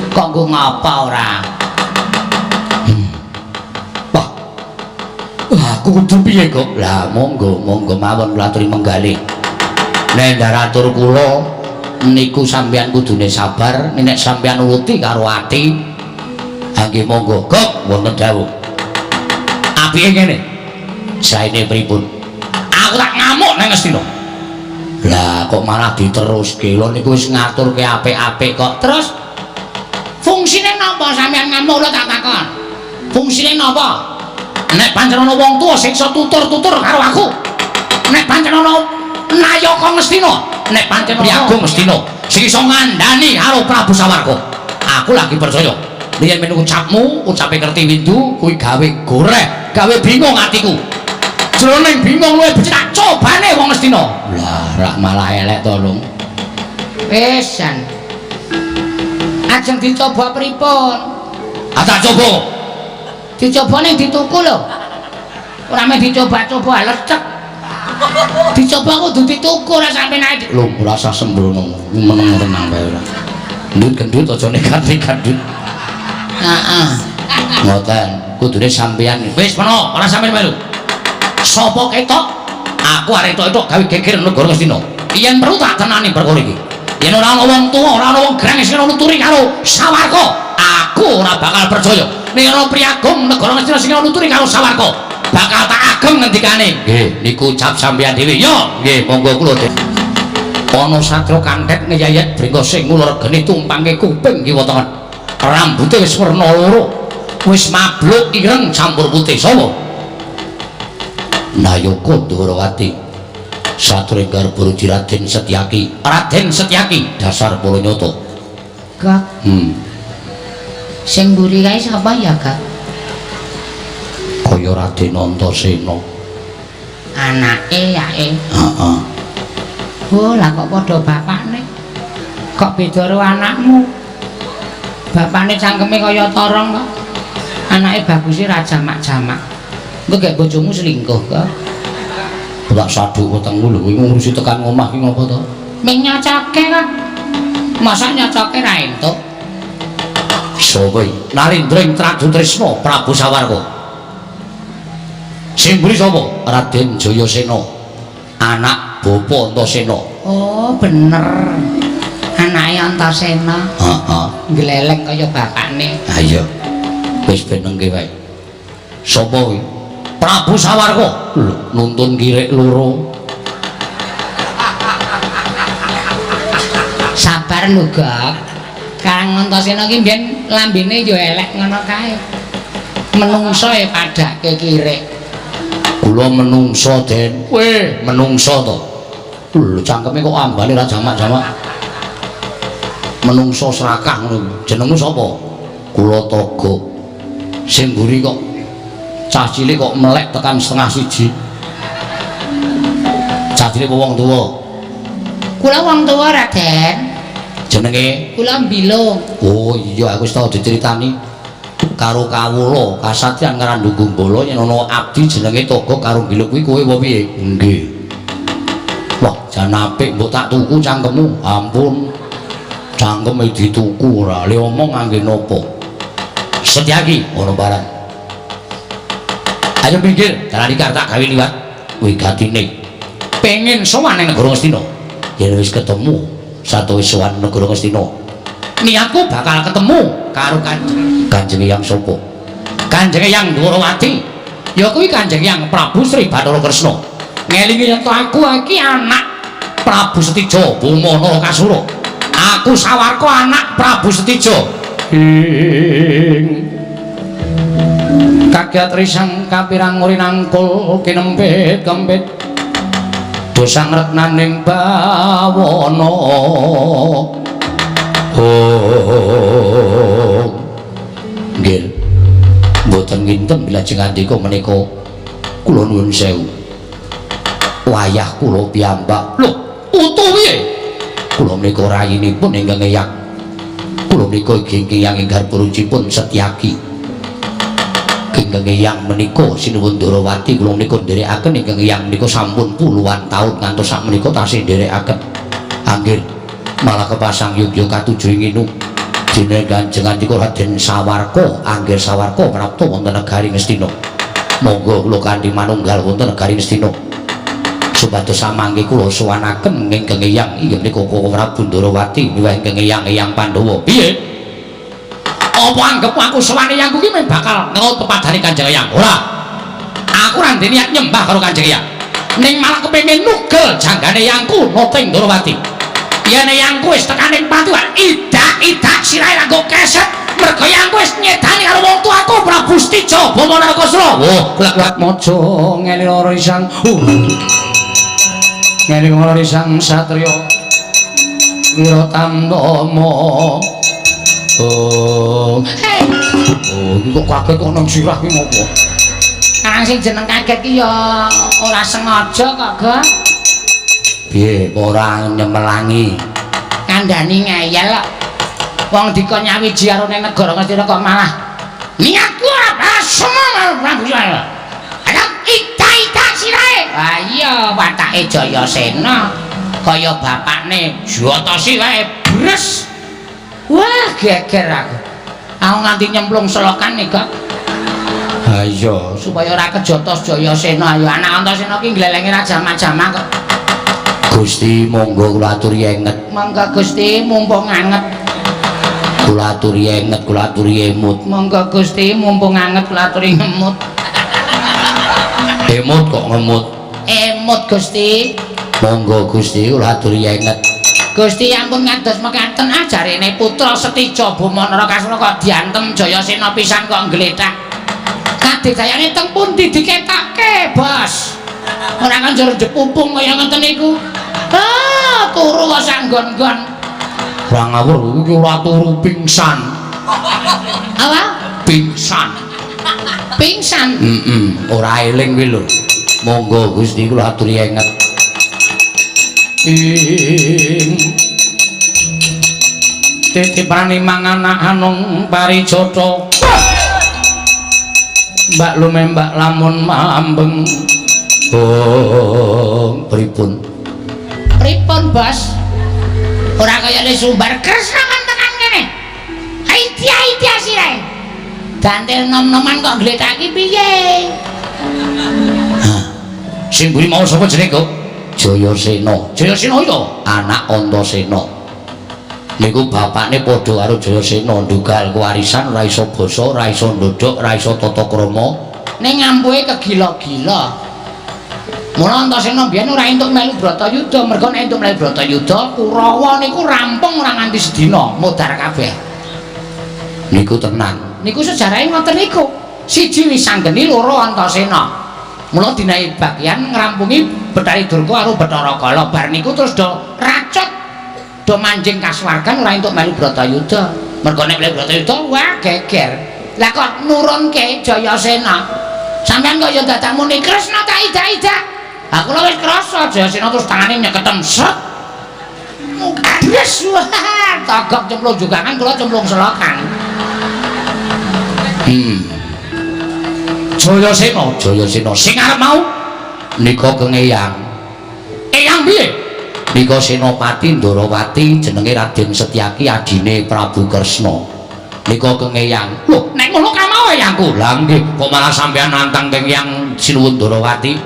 B: Kok nggo ngapa ora?
D: Wah. Aku kudu piye kok? Lah monggo, monggo mawon kula aturi menggalih. Nek ndaratur kula niku sampeyan kudune sabar, nek sampeyan nuruti karo ati. Ha nggih monggo. Gok wonten dawuh. Apike ngene. Saene pripun? Aku tak ngamuk nang Ngastina. Lah kok malah diteruske? Lho niku wis ngaturke apik-apik kok.
B: Terus fungsine napa sampeyan ngamuk lho tak takon? Fungsine napa?
A: Nek pancen ana wong tuwa sing iso tutur-tutur karo aku. Nek pancen ana Nayaka Ngastina, nek pancen Priyagung Ngastina sing iso ngandani karo Prabu Sawarga. Aku lagi percaya. Yen men ucapmu, ucape Kertiwindu kuwi gawe goreh, gawe bingung atiku. Jroning bingung luwih becik tak cobane wong Ngastina.
D: Lah, rak malah elek to, Lung.
B: Wis jan. Ajeng dicoba pripun?
D: Ah tak coba.
B: Dicoba ning dituku lho. Ora meh dicoba-coba lecek. Dicoba kudu dituku ora sampe naik.
D: Lho, ora usah sembrono. Meneng tenang wae ora. Gendut gendut aja nekat-nekat gendut.
B: Heeh.
D: Ngoten, kudune sampeyan
A: wis meno, ora sampeyan melu. Sapa ketok? Aku arep etok-etok gawe geger negara Ngastina. Yen perlu tak tenani perkara iki. Yen ora ana wong tuwa, ora ana wong gerang sing nuturi karo Sawarga, aku ora bakal percaya. Nek ana Priyagung negara Ngastina sing nuturi karo Sawarga, bakal tak ageng ngendikane.
D: Nggih, niku ucap sampeyan dhewe. Yo, nggih, monggo kula.
A: Ana satria kantet ngeyayet bringkose ngulur geni tumpange kuping kiwa tengen. Rambute wis werna loro. Wis mabluk ireng campur putih. Sapa?
D: Nayaka Ndorowati. Satria Garba Raden Setyaki.
A: Raden Setyaki
D: dasar para nyata.
B: Gak. Sing mburi kae sapa ya, Gak?
D: Kaya Raden Antasena.
B: Anake yake.
D: Heeh.
B: Oh, lah kok padha bapakne. Kok beda karo anakmu? Bapakne cangkeme kaya torong kok. Anake baguse ra jamak-jamak. Engko gek bojomu selingkuh kok.
D: Tak saduk wetengmu lho, kowe ngurusi tekan omah ki ngopo to?
B: Ming nyocoke kok. Masa nyocoke ra entuk?
D: Sapa iki?
A: Narendra ing Tradutresna Prabu Sawarga. Sing mburi sapa?
D: Raden Jayasena. Anak Bapa Antasena.
B: Oh, bener. Anake Antasena.
D: Heeh.
B: Gleleng kaya bapakne.
D: Ha iya. Wis benengke wae. Sapa kuwi?
A: Prabu Sawarga.
D: Lho, nuntun kirik loro.
B: Sabar lho, Gok. Kang Antasena ki mbiyen lambene ya elek ngono kae. Menungso e padake kirik.
D: Kula menungso, Den. Weh, menungso to. Lho, cangkeme kok ambane ra jamak-jamak. Menungso serakah ngono. Jenengmu sapa? Kula Toga. Sing mburi kok cah cilik kok melek tekan 12:30. Cah cilik wong tuwa?
B: Kula wong tuwa, Raden.
D: Jenenge?
B: Kula Mbilung.
D: Oh iya, aku wis tau diceritani karo kawula kasatriyan Ngrandu Gumbala yen ana abdi jenenge Toga karo Mbilung kuwi kowe apa piye? Nggih. Wah, jan apik mbok tak tuku cangkemmu. Ampun. Cangkeme dituku ora. Le omong ngangge napa?
A: Setyaki
D: ana barang.
A: Ayo pinggir, dalan iki tak gawe liwat
D: wigatine.
A: Pengen sowan nang negara Ngastina.
D: Yen wis ketemu satuwis sowan negara Ngastina.
A: Niatku bakal ketemu karo Kanjeng.
D: Kanjeng Hyang sapa?
A: Kanjeng Hyang Dwarawati. Ya kuwi Kanjeng Hyang Prabu Sri Bathara Kresna. Ngelingi yen aku iki anak Prabu Setija Boma Narakasura. Aku Sawarka anak Prabu Setija. Ing kagiat risang kapirang rinangkul kinempit kempit dosang retnaning bawana.
D: Oh, nggih, mboten nginten bilajeng andika menika kula nuwun sewu. Wayah kula piyambak.
A: Lho, utuh piye?
D: Kula menika rayinipun ingkang eyang. Kula menika ingkang eyang ing garbarujipun Setyaki. Ingkang eyang menika sinuwun Ndorowati kula menika nderekaken ingkang eyang menika sampun puluhan taun ngantos sak menika tasih nderekaken. Anggir malah kepasang yogya katuju ing inu Dene Kanjeng Andika Raden Sawarka, anggir Sawarka prapta wonten negari Ngastina. Monggo kula kanthi manunggal wonten negari Ngastina. Supados samangke kula sowanaken ingkang Eyang inggih menika Koko Prabu Ndorowati miwah ingkang Eyang Pandhawa. Piye? Apa anggep aku sowan eyangku ki bakal ngeut pepadane Kanjeng Eyang? Ora. Aku ora ndek niat nyembah karo Kanjeng Eyang. Ning malah kepengin nugel janggane eyangku Noting Ndorowati. Yen eyangku wis tekan ing pati, idak-idak sirahe nganggo keset mergo eyangku wis nyedani karo wong tuaku Prabu Setija Bama Narakasura. Wah,
A: Lak maja ngene lara isang. Ngene lara isang satriya Wiratantama. Oh.
D: Oh, iki kok kaget kok nang sirah ki ngopo?
B: Kang sing jeneng kaget ki ya ora sengaja kok, Gok.
D: Piye ora nyemelangi?
B: Kandhani ngeyel kok. Wong dikon nyawiji karo ning negara Ngastina kok malah niatku ora semua Prabu Jaya. Ada ida-ida sirahe. Ah iya watake Jayasena kaya bapakne jotosi wae bres. Wah geger aku. Aku nganti nyemplung selokan nih, Gok.
D: Ha iya,
B: supaya ora kejotos Jayasena. Ayo anak Antasena ki nglelengi ra jamah-jamah kok.
D: Gusti monggo kula aturi enget.
B: Monggo Gusti mumpung anget.
D: Kula aturi enget, kula aturi emut.
B: Monggo Gusti mumpung anget kula aturi ngemut.
D: Emut kok ngemut?
B: Emut Gusti.
D: Monggo Gusti kula aturi enget.
B: Gusti ampun ngados mekaten ajarene putra Setija Bama Narakasura kok diantem Jayasena pisan kok nggletak. Kadidayane teng pundi diketokke, Bos? Ora kan njur jepupung kaya ngoten niku. Ah, turu kok sak nggon-nggon.
D: Ora ngawur iki ora turu pingsan.
B: Apa?
D: Pingsan.
B: Pingsan?
D: Heeh, ora eling kuwi lho. Monggo Gusti kula aturi enget.
A: Ing titipane mangan anung parijata. Mbak lume mbak lamun mambeng.
D: Oh, pripun?
B: Pripun, Bos? Ora kaya le sumbar kresna kan tekan kene. Aitia-aitia sirahe. Dantil nom-noman kok ngletaki piye?
D: Hah. Sing mburi mau sapa jenenge, Gok? Jayasena. Jayasena itu anak Antasena. Niku bapakne padha karo Jayasena, ndugal kewarisan, ora iso basa, ora iso ndodhok, ora iso tata krama.
B: Ning ngampuhe kegila-gila. Mula Antasena mbiyen ora entuk melu Bratayuda, mergo nek entuk melu Bratayuda, Kurawa niku rampung ora nganti sedina, modar kabeh.
D: Niku tenan.
B: Niku sejarahe ngoten niku. Siji wis sanggeni, loro Antasena. Mula dinahi bagian ngrampungi Bathari Durga karo Bathara Kala. Bar niku terus do racut, do manjing kasuwargan ora entuk melu Bratayuda. Mergo nek melu Bratayuda wah geger. Lah kok nurunke Jayasena. Sampeyan kok ya dadak muni Kresna tak idak-idak. Ha kula wis krasa Jayasena terus tangane nyeketem set. Mubres wah, togok cemplung jugangan kula cemplung selokan.
D: Jayasena, Jayasena sing arep mau nika keng Eyang. Eyang piye? Nika Senopati Ndorowati jenenge Raden Setyaki adine Prabu Kresna. Nika keng Eyang. Lho, nek ngono kamau eyangku. Lah nggih, kok malah sampean nantang keng Eyang Sinuwun Ndorowati?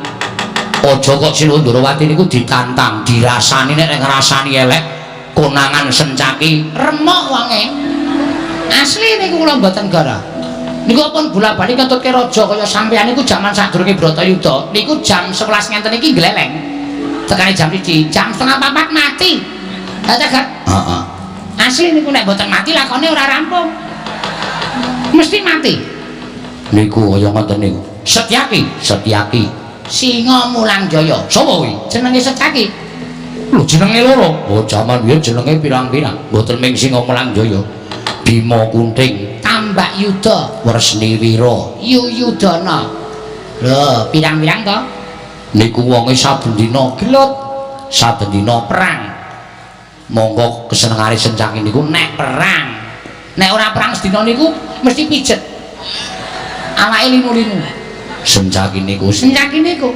D: Aja kok Sinuwun Ndorowati niku ditantang, dirasani nek ngrasani elek konangan Sencaki
B: remuk wonge. Asli niku kula mboten gara. Niku pun bola-bali ketutke raja kaya sampeyan niku jaman sadurunge Bratayuda niku jam 11 ngenten iki gleleng. Tekane jam 1, jam 3:30 mati. Lah cagak.
D: Heeh.
B: Asli niku nek mboten mati lakone ora rampung. Mesti mati.
D: Niku kaya ngoten niku. Setyaki, Setyaki.
B: Singa Mulang Jaya.
D: Sapa kuwi?
B: Jenenge Setyaki.
D: Lho jenenge loro. Oh jaman biyen jenenge pirang-pirang. Mboten ming Singa Mulang Jaya. Bima Kunting,
B: Tambak Yuda,
D: Wresni Wira,
B: Yuyudana. Lho, pirang-pirang to?
D: Niku wonge saben dina
B: gelut,
D: saben dina
B: perang.
D: Monggo kesenengane Sencaki niku
B: nek perang. Nek ora perang sedina niku mesti pijet. Awake linu-linu.
D: Sencaki niku
B: Sencaki niku.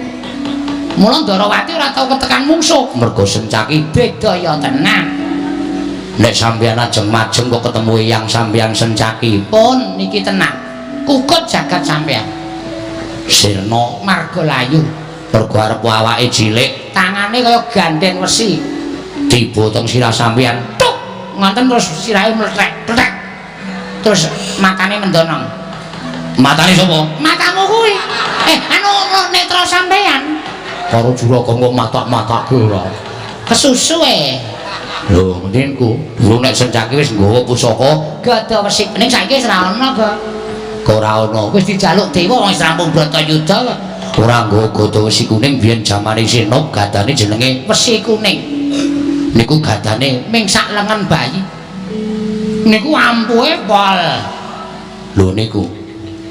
B: Mula Ndorowati ora tau ketekan mungsuh
D: mergo Sencaki
B: bedaya tenan.
D: Nek sampeyan ajeng majeng kok ketemu eyang sampeyan Sencaki.
B: Pun niki tenang. Kukut jagat sampeyan.
D: Sirna
B: marga layu.
D: Mergo arep awake cilik,
B: tangane kaya ganden wesi.
D: Tiba teng sirah sampeyan.
B: Tuk, ngonten terus sirahe mlethek, plethek. Terus matane mendonong.
D: Matane sapa?
B: Matamu kuwi. Anu netra sampeyan.
D: Karo juragan kok matak-matake ora.
B: Kesusu e.
D: Lho, ngene ku. Durung nek Sencaki wis nggawa pusaka
B: gada wesi. Ning saiki wis ora ana kok.
D: Kok ora ana?
B: Wis dijaluk dewa wong wis rampung Bratayuda kok.
D: Ora nggawa gada wesi kuning biyen jamane Sinop gadane jenenge
B: wesi kuning.
D: Niku gadane
B: ming sak lengen bayi. Niku ampuhe pol.
D: Lho niku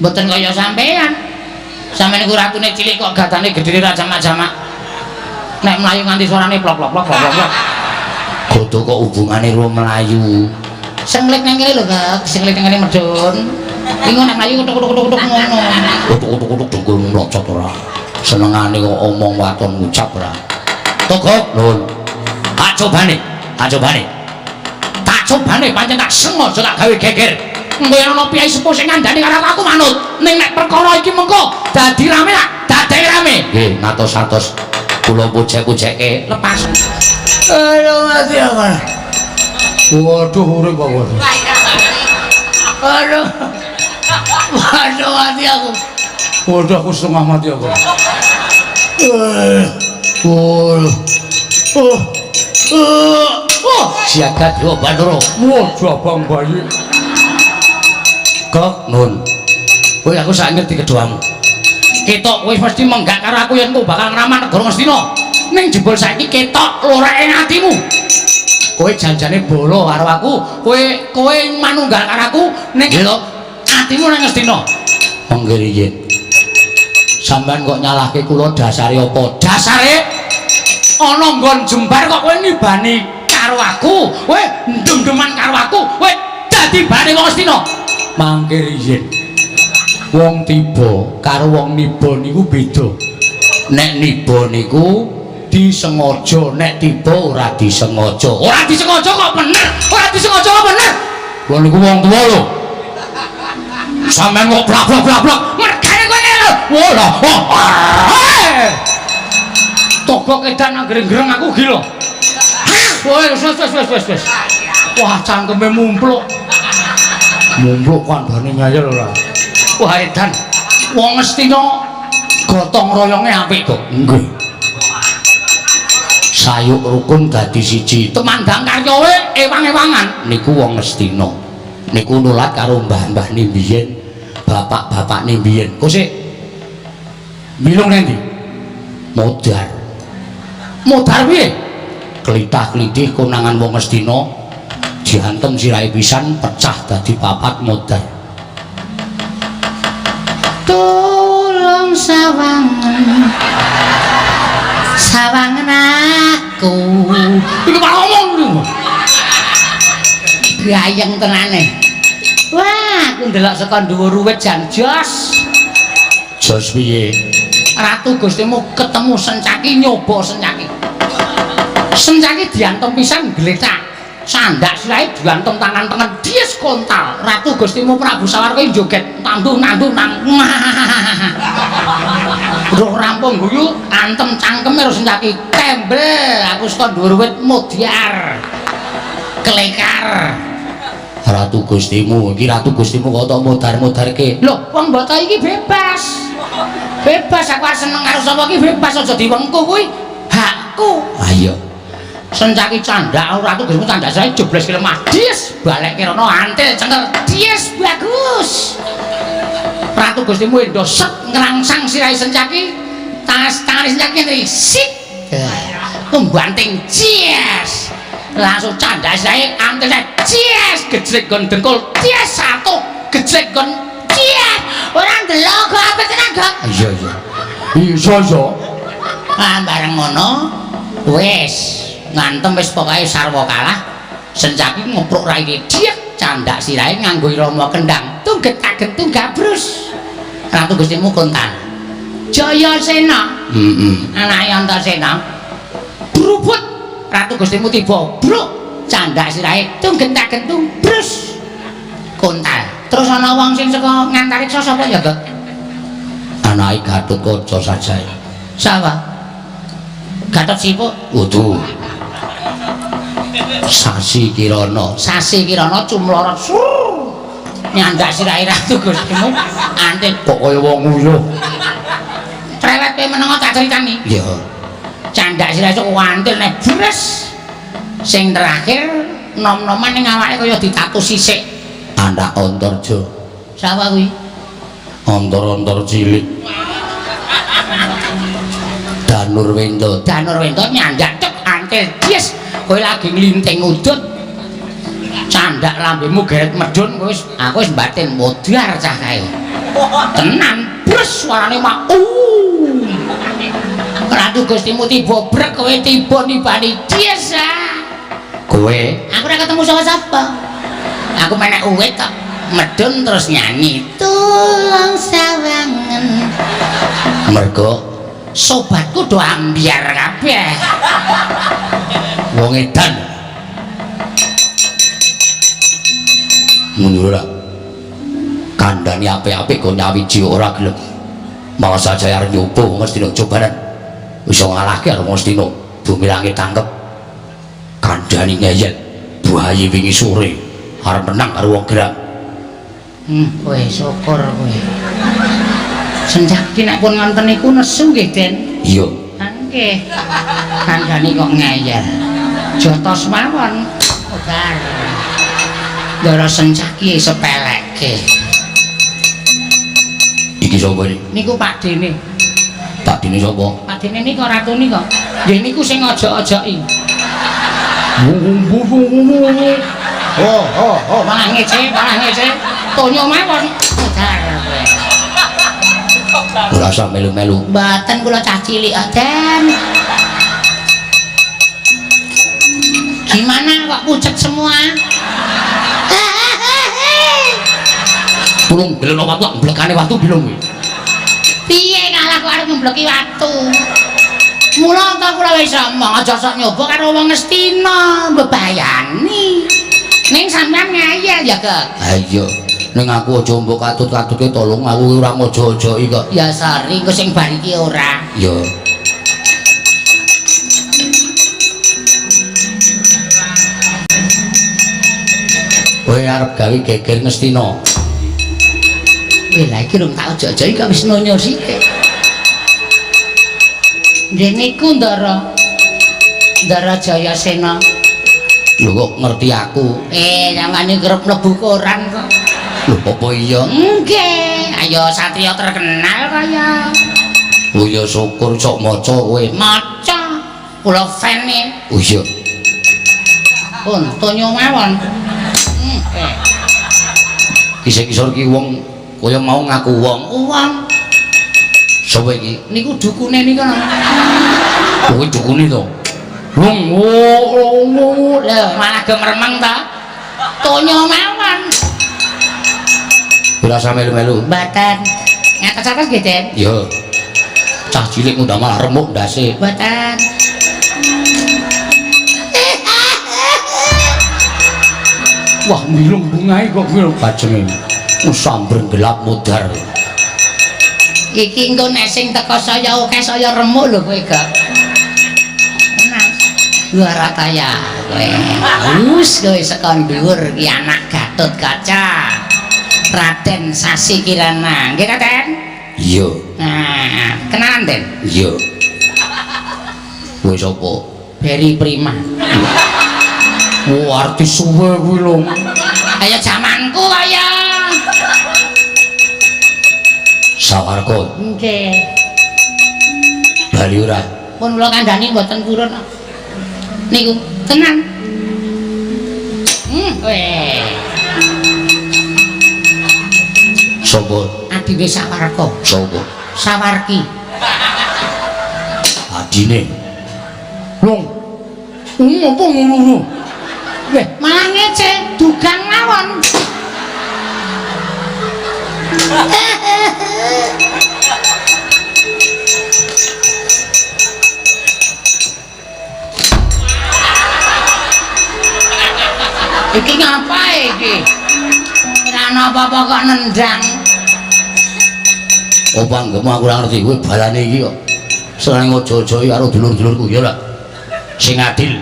B: mboten kaya sampean. Sampeyan niku ratune cilik kok gadane gedene ra jamak-jamak. Nek mlayu nganti suarane plok plok plok plok plok.
D: Gada kok hubungane karo mlayu.
B: Senglit nang kene lho, Kak. Senglit nang kene medhun. Iki nek mlayu kutuk-kutuk-kutuk ngono.
D: Kutuk-kutuk dengkul mlocot ora. Senengane kok omong waton ngucap ora. Togok, nuwun. Tak cobane, tak cobane.
A: Tak cobane pancen tak sengaja tak gawe geger. Engko yen ana piyai sepuh sing ngandani karo aku manut. Ning nek perkara iki mengko dadi rame tak dadeke rame.
D: Nggih, ngatos-atos kula pujek-pujeke
A: lepas. Aduh mati aku. Waduh urip kok. Aduh. Waduh mati aku. Waduh aku setengah mati aku. Oh. Oh. Oh,
D: jagat yo Bathara.
A: Waduh abang bayi.
D: Kok nun.
A: Kowe aku sak ngerti keduamu. Ketok kowe mesti menggak karo aku yen kowe bakal ngraman negara Ngastina. Ning jebul saiki ketok loreke atimu. Kowe janjane bolo karo aku, kowe kowe manunggal karo aku ning atimu nang Ngastina.
D: Monggo riyin. Sampeyan kok nyalahke kula dasare apa?
A: Dasare ana nggon jembar kok kowe nibani karo aku, kowe ndem-ndeman karo aku, kowe dadi bane wong Ngastina.
D: Mangke riyin. Wong tiba karo wong niba niku beda. Nek niba niku disengaja, nek tiba ora disengaja.
A: Ora disengaja kok bener, ora disengaja kok bener.
D: Lho niku wong tuwa lho. Sampeyan kok blak-blak-blak.
A: Mergane kowe ngene lho.
D: Wah,
A: wah. Togok edan nang greng-greng aku gila. Wes wes wes wes wes. Wah, cangkeme mumpluk.
D: Mumpluk kandhane ngayal ora.
A: Wah, edan. Wong Ngastina gotong royonge apik kok.
D: Nggih. Sayuk rukun dadi siji.
A: Tumandang karyawe ewang-ewangan.
D: Niku wong Ngastina. Niku nulat karo mbah-mbah biyen, bapak-bapak biyen. Kok sik milung nang ndi? Modar.
A: Modar piye?
D: Klitah-klitih konangan wong Ngastina diantem sirahe pisan pecah dadi papat modar.
B: Tulung sawangen. Sawangen aku.
A: Iki malah ngomong niku.
B: Gayeng tenane. Wah, aku ndelok saka dhuwur wit jan jos.
D: Jos piye?
A: Ratu Gustimu ketemu Sencaki nyoba Sencaki. Sencaki diantem pisan gletak. Sandak sirahe diantem tangan tengen dies kontal. Ratu Gustimu Prabu Sawarka joget tandung-nandung nang. Durung rampung guyu antem cangkeme karo Sencaki. Tembel aku saka dhuwur wit modyar. Klekar.
D: Ratu Gustimu, iki Ratu Gustimu kok tok modar-modarke.
A: Lho, wong mbata iki bebas. Bebas aku arep seneng karo sapa iki bebas aja diwengku kuwi hakku.
D: Ha iya.
A: Sencaki candak Ratu Gustimu candak saya jebles ke lemah. Dies balekke rono antil cengkel. Dies bagus. Ratu Gustimu endo set ngrangsang sirahe Sencaki. Tas tangane Sencaki ngene sik. Membanting cies. Langsung candak sirahe antil cies gejrek gon dengkul. Cies satu gejrek gon cies.
B: Ora ndelok kok apik tenan kok.
D: Iya iya. Iso iso.
B: Ah bareng ngono wis ngantem wis pokoke sarwa kalah.
A: Sencaki ngepruk raine diek candak sirahe nganggo irama kendang. Tungget kagentung gabrus.
B: Ratu Gustimu kontan. Jayasena.
D: Heeh.
B: Anake Antasena.
A: Brubut Ratu Gustimu tiba. Bruk.
B: Candak sirahe tung gentak-gentung brus. Kontal. Terus ana wong sing saka ngantariksa sapa ya, Gok?
D: Anake Gatotkaca sajae.
B: Sapa? Gatot Sipuk.
D: Kudu. Sasi Kirana.
B: Sasi Kirana cumlorot. Nyandak sirahe Ratu Gustimu antil
D: kok kaya wong nguyuh.
B: Trewet kowe menengo tak critani.
D: Iya.
B: Candak sirahe sok antil nek bres. Sing terakhir nom-noman ning awake kaya ditatu sisik.
D: Anak Antarja.
B: Sapa kuwi?
D: Antar-antar cilik. Danurwenda.
B: Danurwenda nyandak tek antil yes. Kowe lagi nglinting udut. Candak lambemu geret medhun kowe wis aku wis batin modar cah kae. Tenan, bres suarane mak. Ratu Gustimu tiba brek kowe tiba nibani yes.
D: Kowe
B: aku ora ketemu sapa-sapa. Aku menek uwit kok medhun terus nyanyi tulung sawangen.
D: Mergo
B: sobatku do ambyar kabeh.
D: Wong edan. Ngono ora. Kandhani apik-apik kok nyawiji ora gelem. Malah saja arep nyoba Ngastina cobanan. Iso ngalahke karo Ngastina, bumi langit tangkep. Kandhani ngeyel, buhayi wingi sore arep menang karo wong gerak.
B: Kowe syukur kowe. Senjaki nek pun ngonten niku nesu nggih, Den.
D: Iya.
B: Nggih. Kandhani kok ngeyel. Jotos mawon. Bar. Ndara Sencaki sepelekke.
D: Iki sapa iki?
B: Niku Pak Dene.
D: Pak Dene sapa?
B: Pak Dene niku ratune kok. Nggih niku sing ojok-ojoki. Oh, oh, oh, malah ngece, malah ngece. Tonyo mawon. Bar kowe.
D: Ora usah melu-melu.
B: Mboten kula cah cilik, Den. Gimana kok pucet semua?
D: Tulung belono watu, mblekane watu bilung kuwi.
B: Piye kalah kok arep mbleki watu? Mula ta kula wis omong aja sok nyoba karo wong Ngastina, mbebayani. Ning sampean ngeyel ya, Kak.
D: Ha iya. Ning aku aja mbok katut-katutke tolong aku ora ngojo-ojoki kok.
B: Ya sorry, engko sing bar iki ora.
D: Ya. Kowe arep gawe geger Ngastina.
B: Weh, lha iki rung tak ojo-ojoki kok wis nonyo sithik. Nggih niku Ndara. Ndara Jayasena.
D: Lho kok ngerti aku?
B: Sampeyan kerep mlebu koran kok.
D: Lho apa iya?
B: Nggih, ayo satriya terkenal kaya.
D: Oh iya syukur sok maca kowe.
B: Maca. Kula fan e.
D: Oh iya.
B: Pun tonyo mawon.
D: Kisah-kisah iki wong kaya mau ngaku wong.
B: Wong.
D: Sapa iki?
B: Niku dukune niku lho.
D: Kuwi dukune to. Wong
B: lho malah gemeremeng ta. Tonyo mawon.
D: Ora usah melu-melu.
B: Mboten. Ngatos-atos nggih, Den?
D: Iya. Cah cilik ngundang malah remuk ndase.
B: Mboten.
A: Wah, milung bungae kok kuwi
D: pajenge. Samber gelap mudhar.
B: Iki engko nek sing teko saya akeh saya remuk lho kowe, Gak. Tenang. Warataya kowe. Wus kowe saka dhuwur ki anak Gatotkaca. Raden Sasi Kirana. Nggih ta, Den?
D: Iya.
B: Nah, kenalan, Den?
D: Iya. Kowe sapa?
B: Beri Prima.
A: Oh, artis suwe kuwi lho.
B: Kaya jamanku kaya.
D: Sawarga.
B: Nggih.
D: Bali ora?
B: Pun kula kandhani mboten purun. Niku tenan. Weh.
D: Sapa?
B: Adine Sawarga.
D: Sapa?
B: Sawarki.
D: Adine.
A: Lung. Ngopo ngono?
B: Weh, malah ngece, dugang mawon. Iki ngapae iki? Ora ana apa-apa kok nendang.
D: Apa anggemu aku ora ngerti kowe balane iki kok. Seneng aja-aja karo dulur-dulurku ya ora. Sing adil.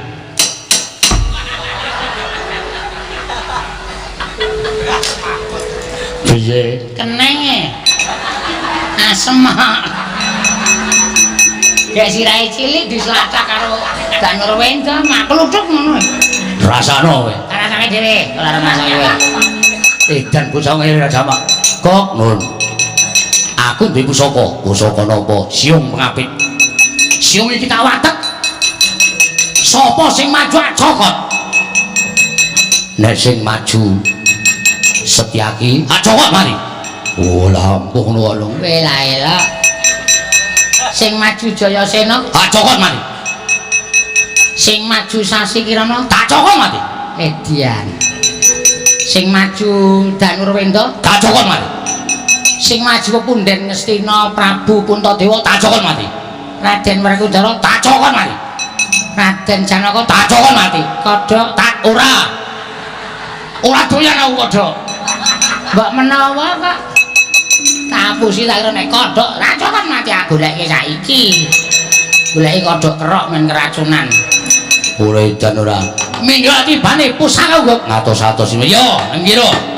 D: Piye?
B: Kenenge. Asem kok. Gek sirahe cilik dislacak karo Danurwenda mak kluthuk ngono.
D: Rasano kowe.
B: Rasane dhewe, ora rasane kowe.
D: Edan bocah ngene ra jamak. Kok nun. Aku duwe pusaka. Pusaka napa? Siung pengapit. Siung iki tak watek. Sapa sing maju cokot? Nek sing maju Setyaki, cokot mari. Oh, lah ampuh ngono lho.
B: Kowe lah elok. Sing maju Jayasena,
D: cokot mati.
B: Sing maju Sasi Kirana,
D: tak cokot mati.
B: Edian. Sing maju Danurwenda,
D: tak cokot mati.
B: Sing maju Punden Ngastina Prabu Puntadewa,
D: tak cokot mati.
B: Raden Werkudara,
D: tak cokot mati.
B: Raden Janaka,
D: tak cokot mati.
B: Kodhok,
D: tak ora. Ora doyan aku kodhok.
B: Mbok menawa kok tak apusi tak kira nek kodhok, tak cokot mati aku goleke saiki. Goleki kodhok kerok men keracunan.
D: Ora edan ora. Minggat tibane pusaka kok ngatos-atos. Yo, nang kira.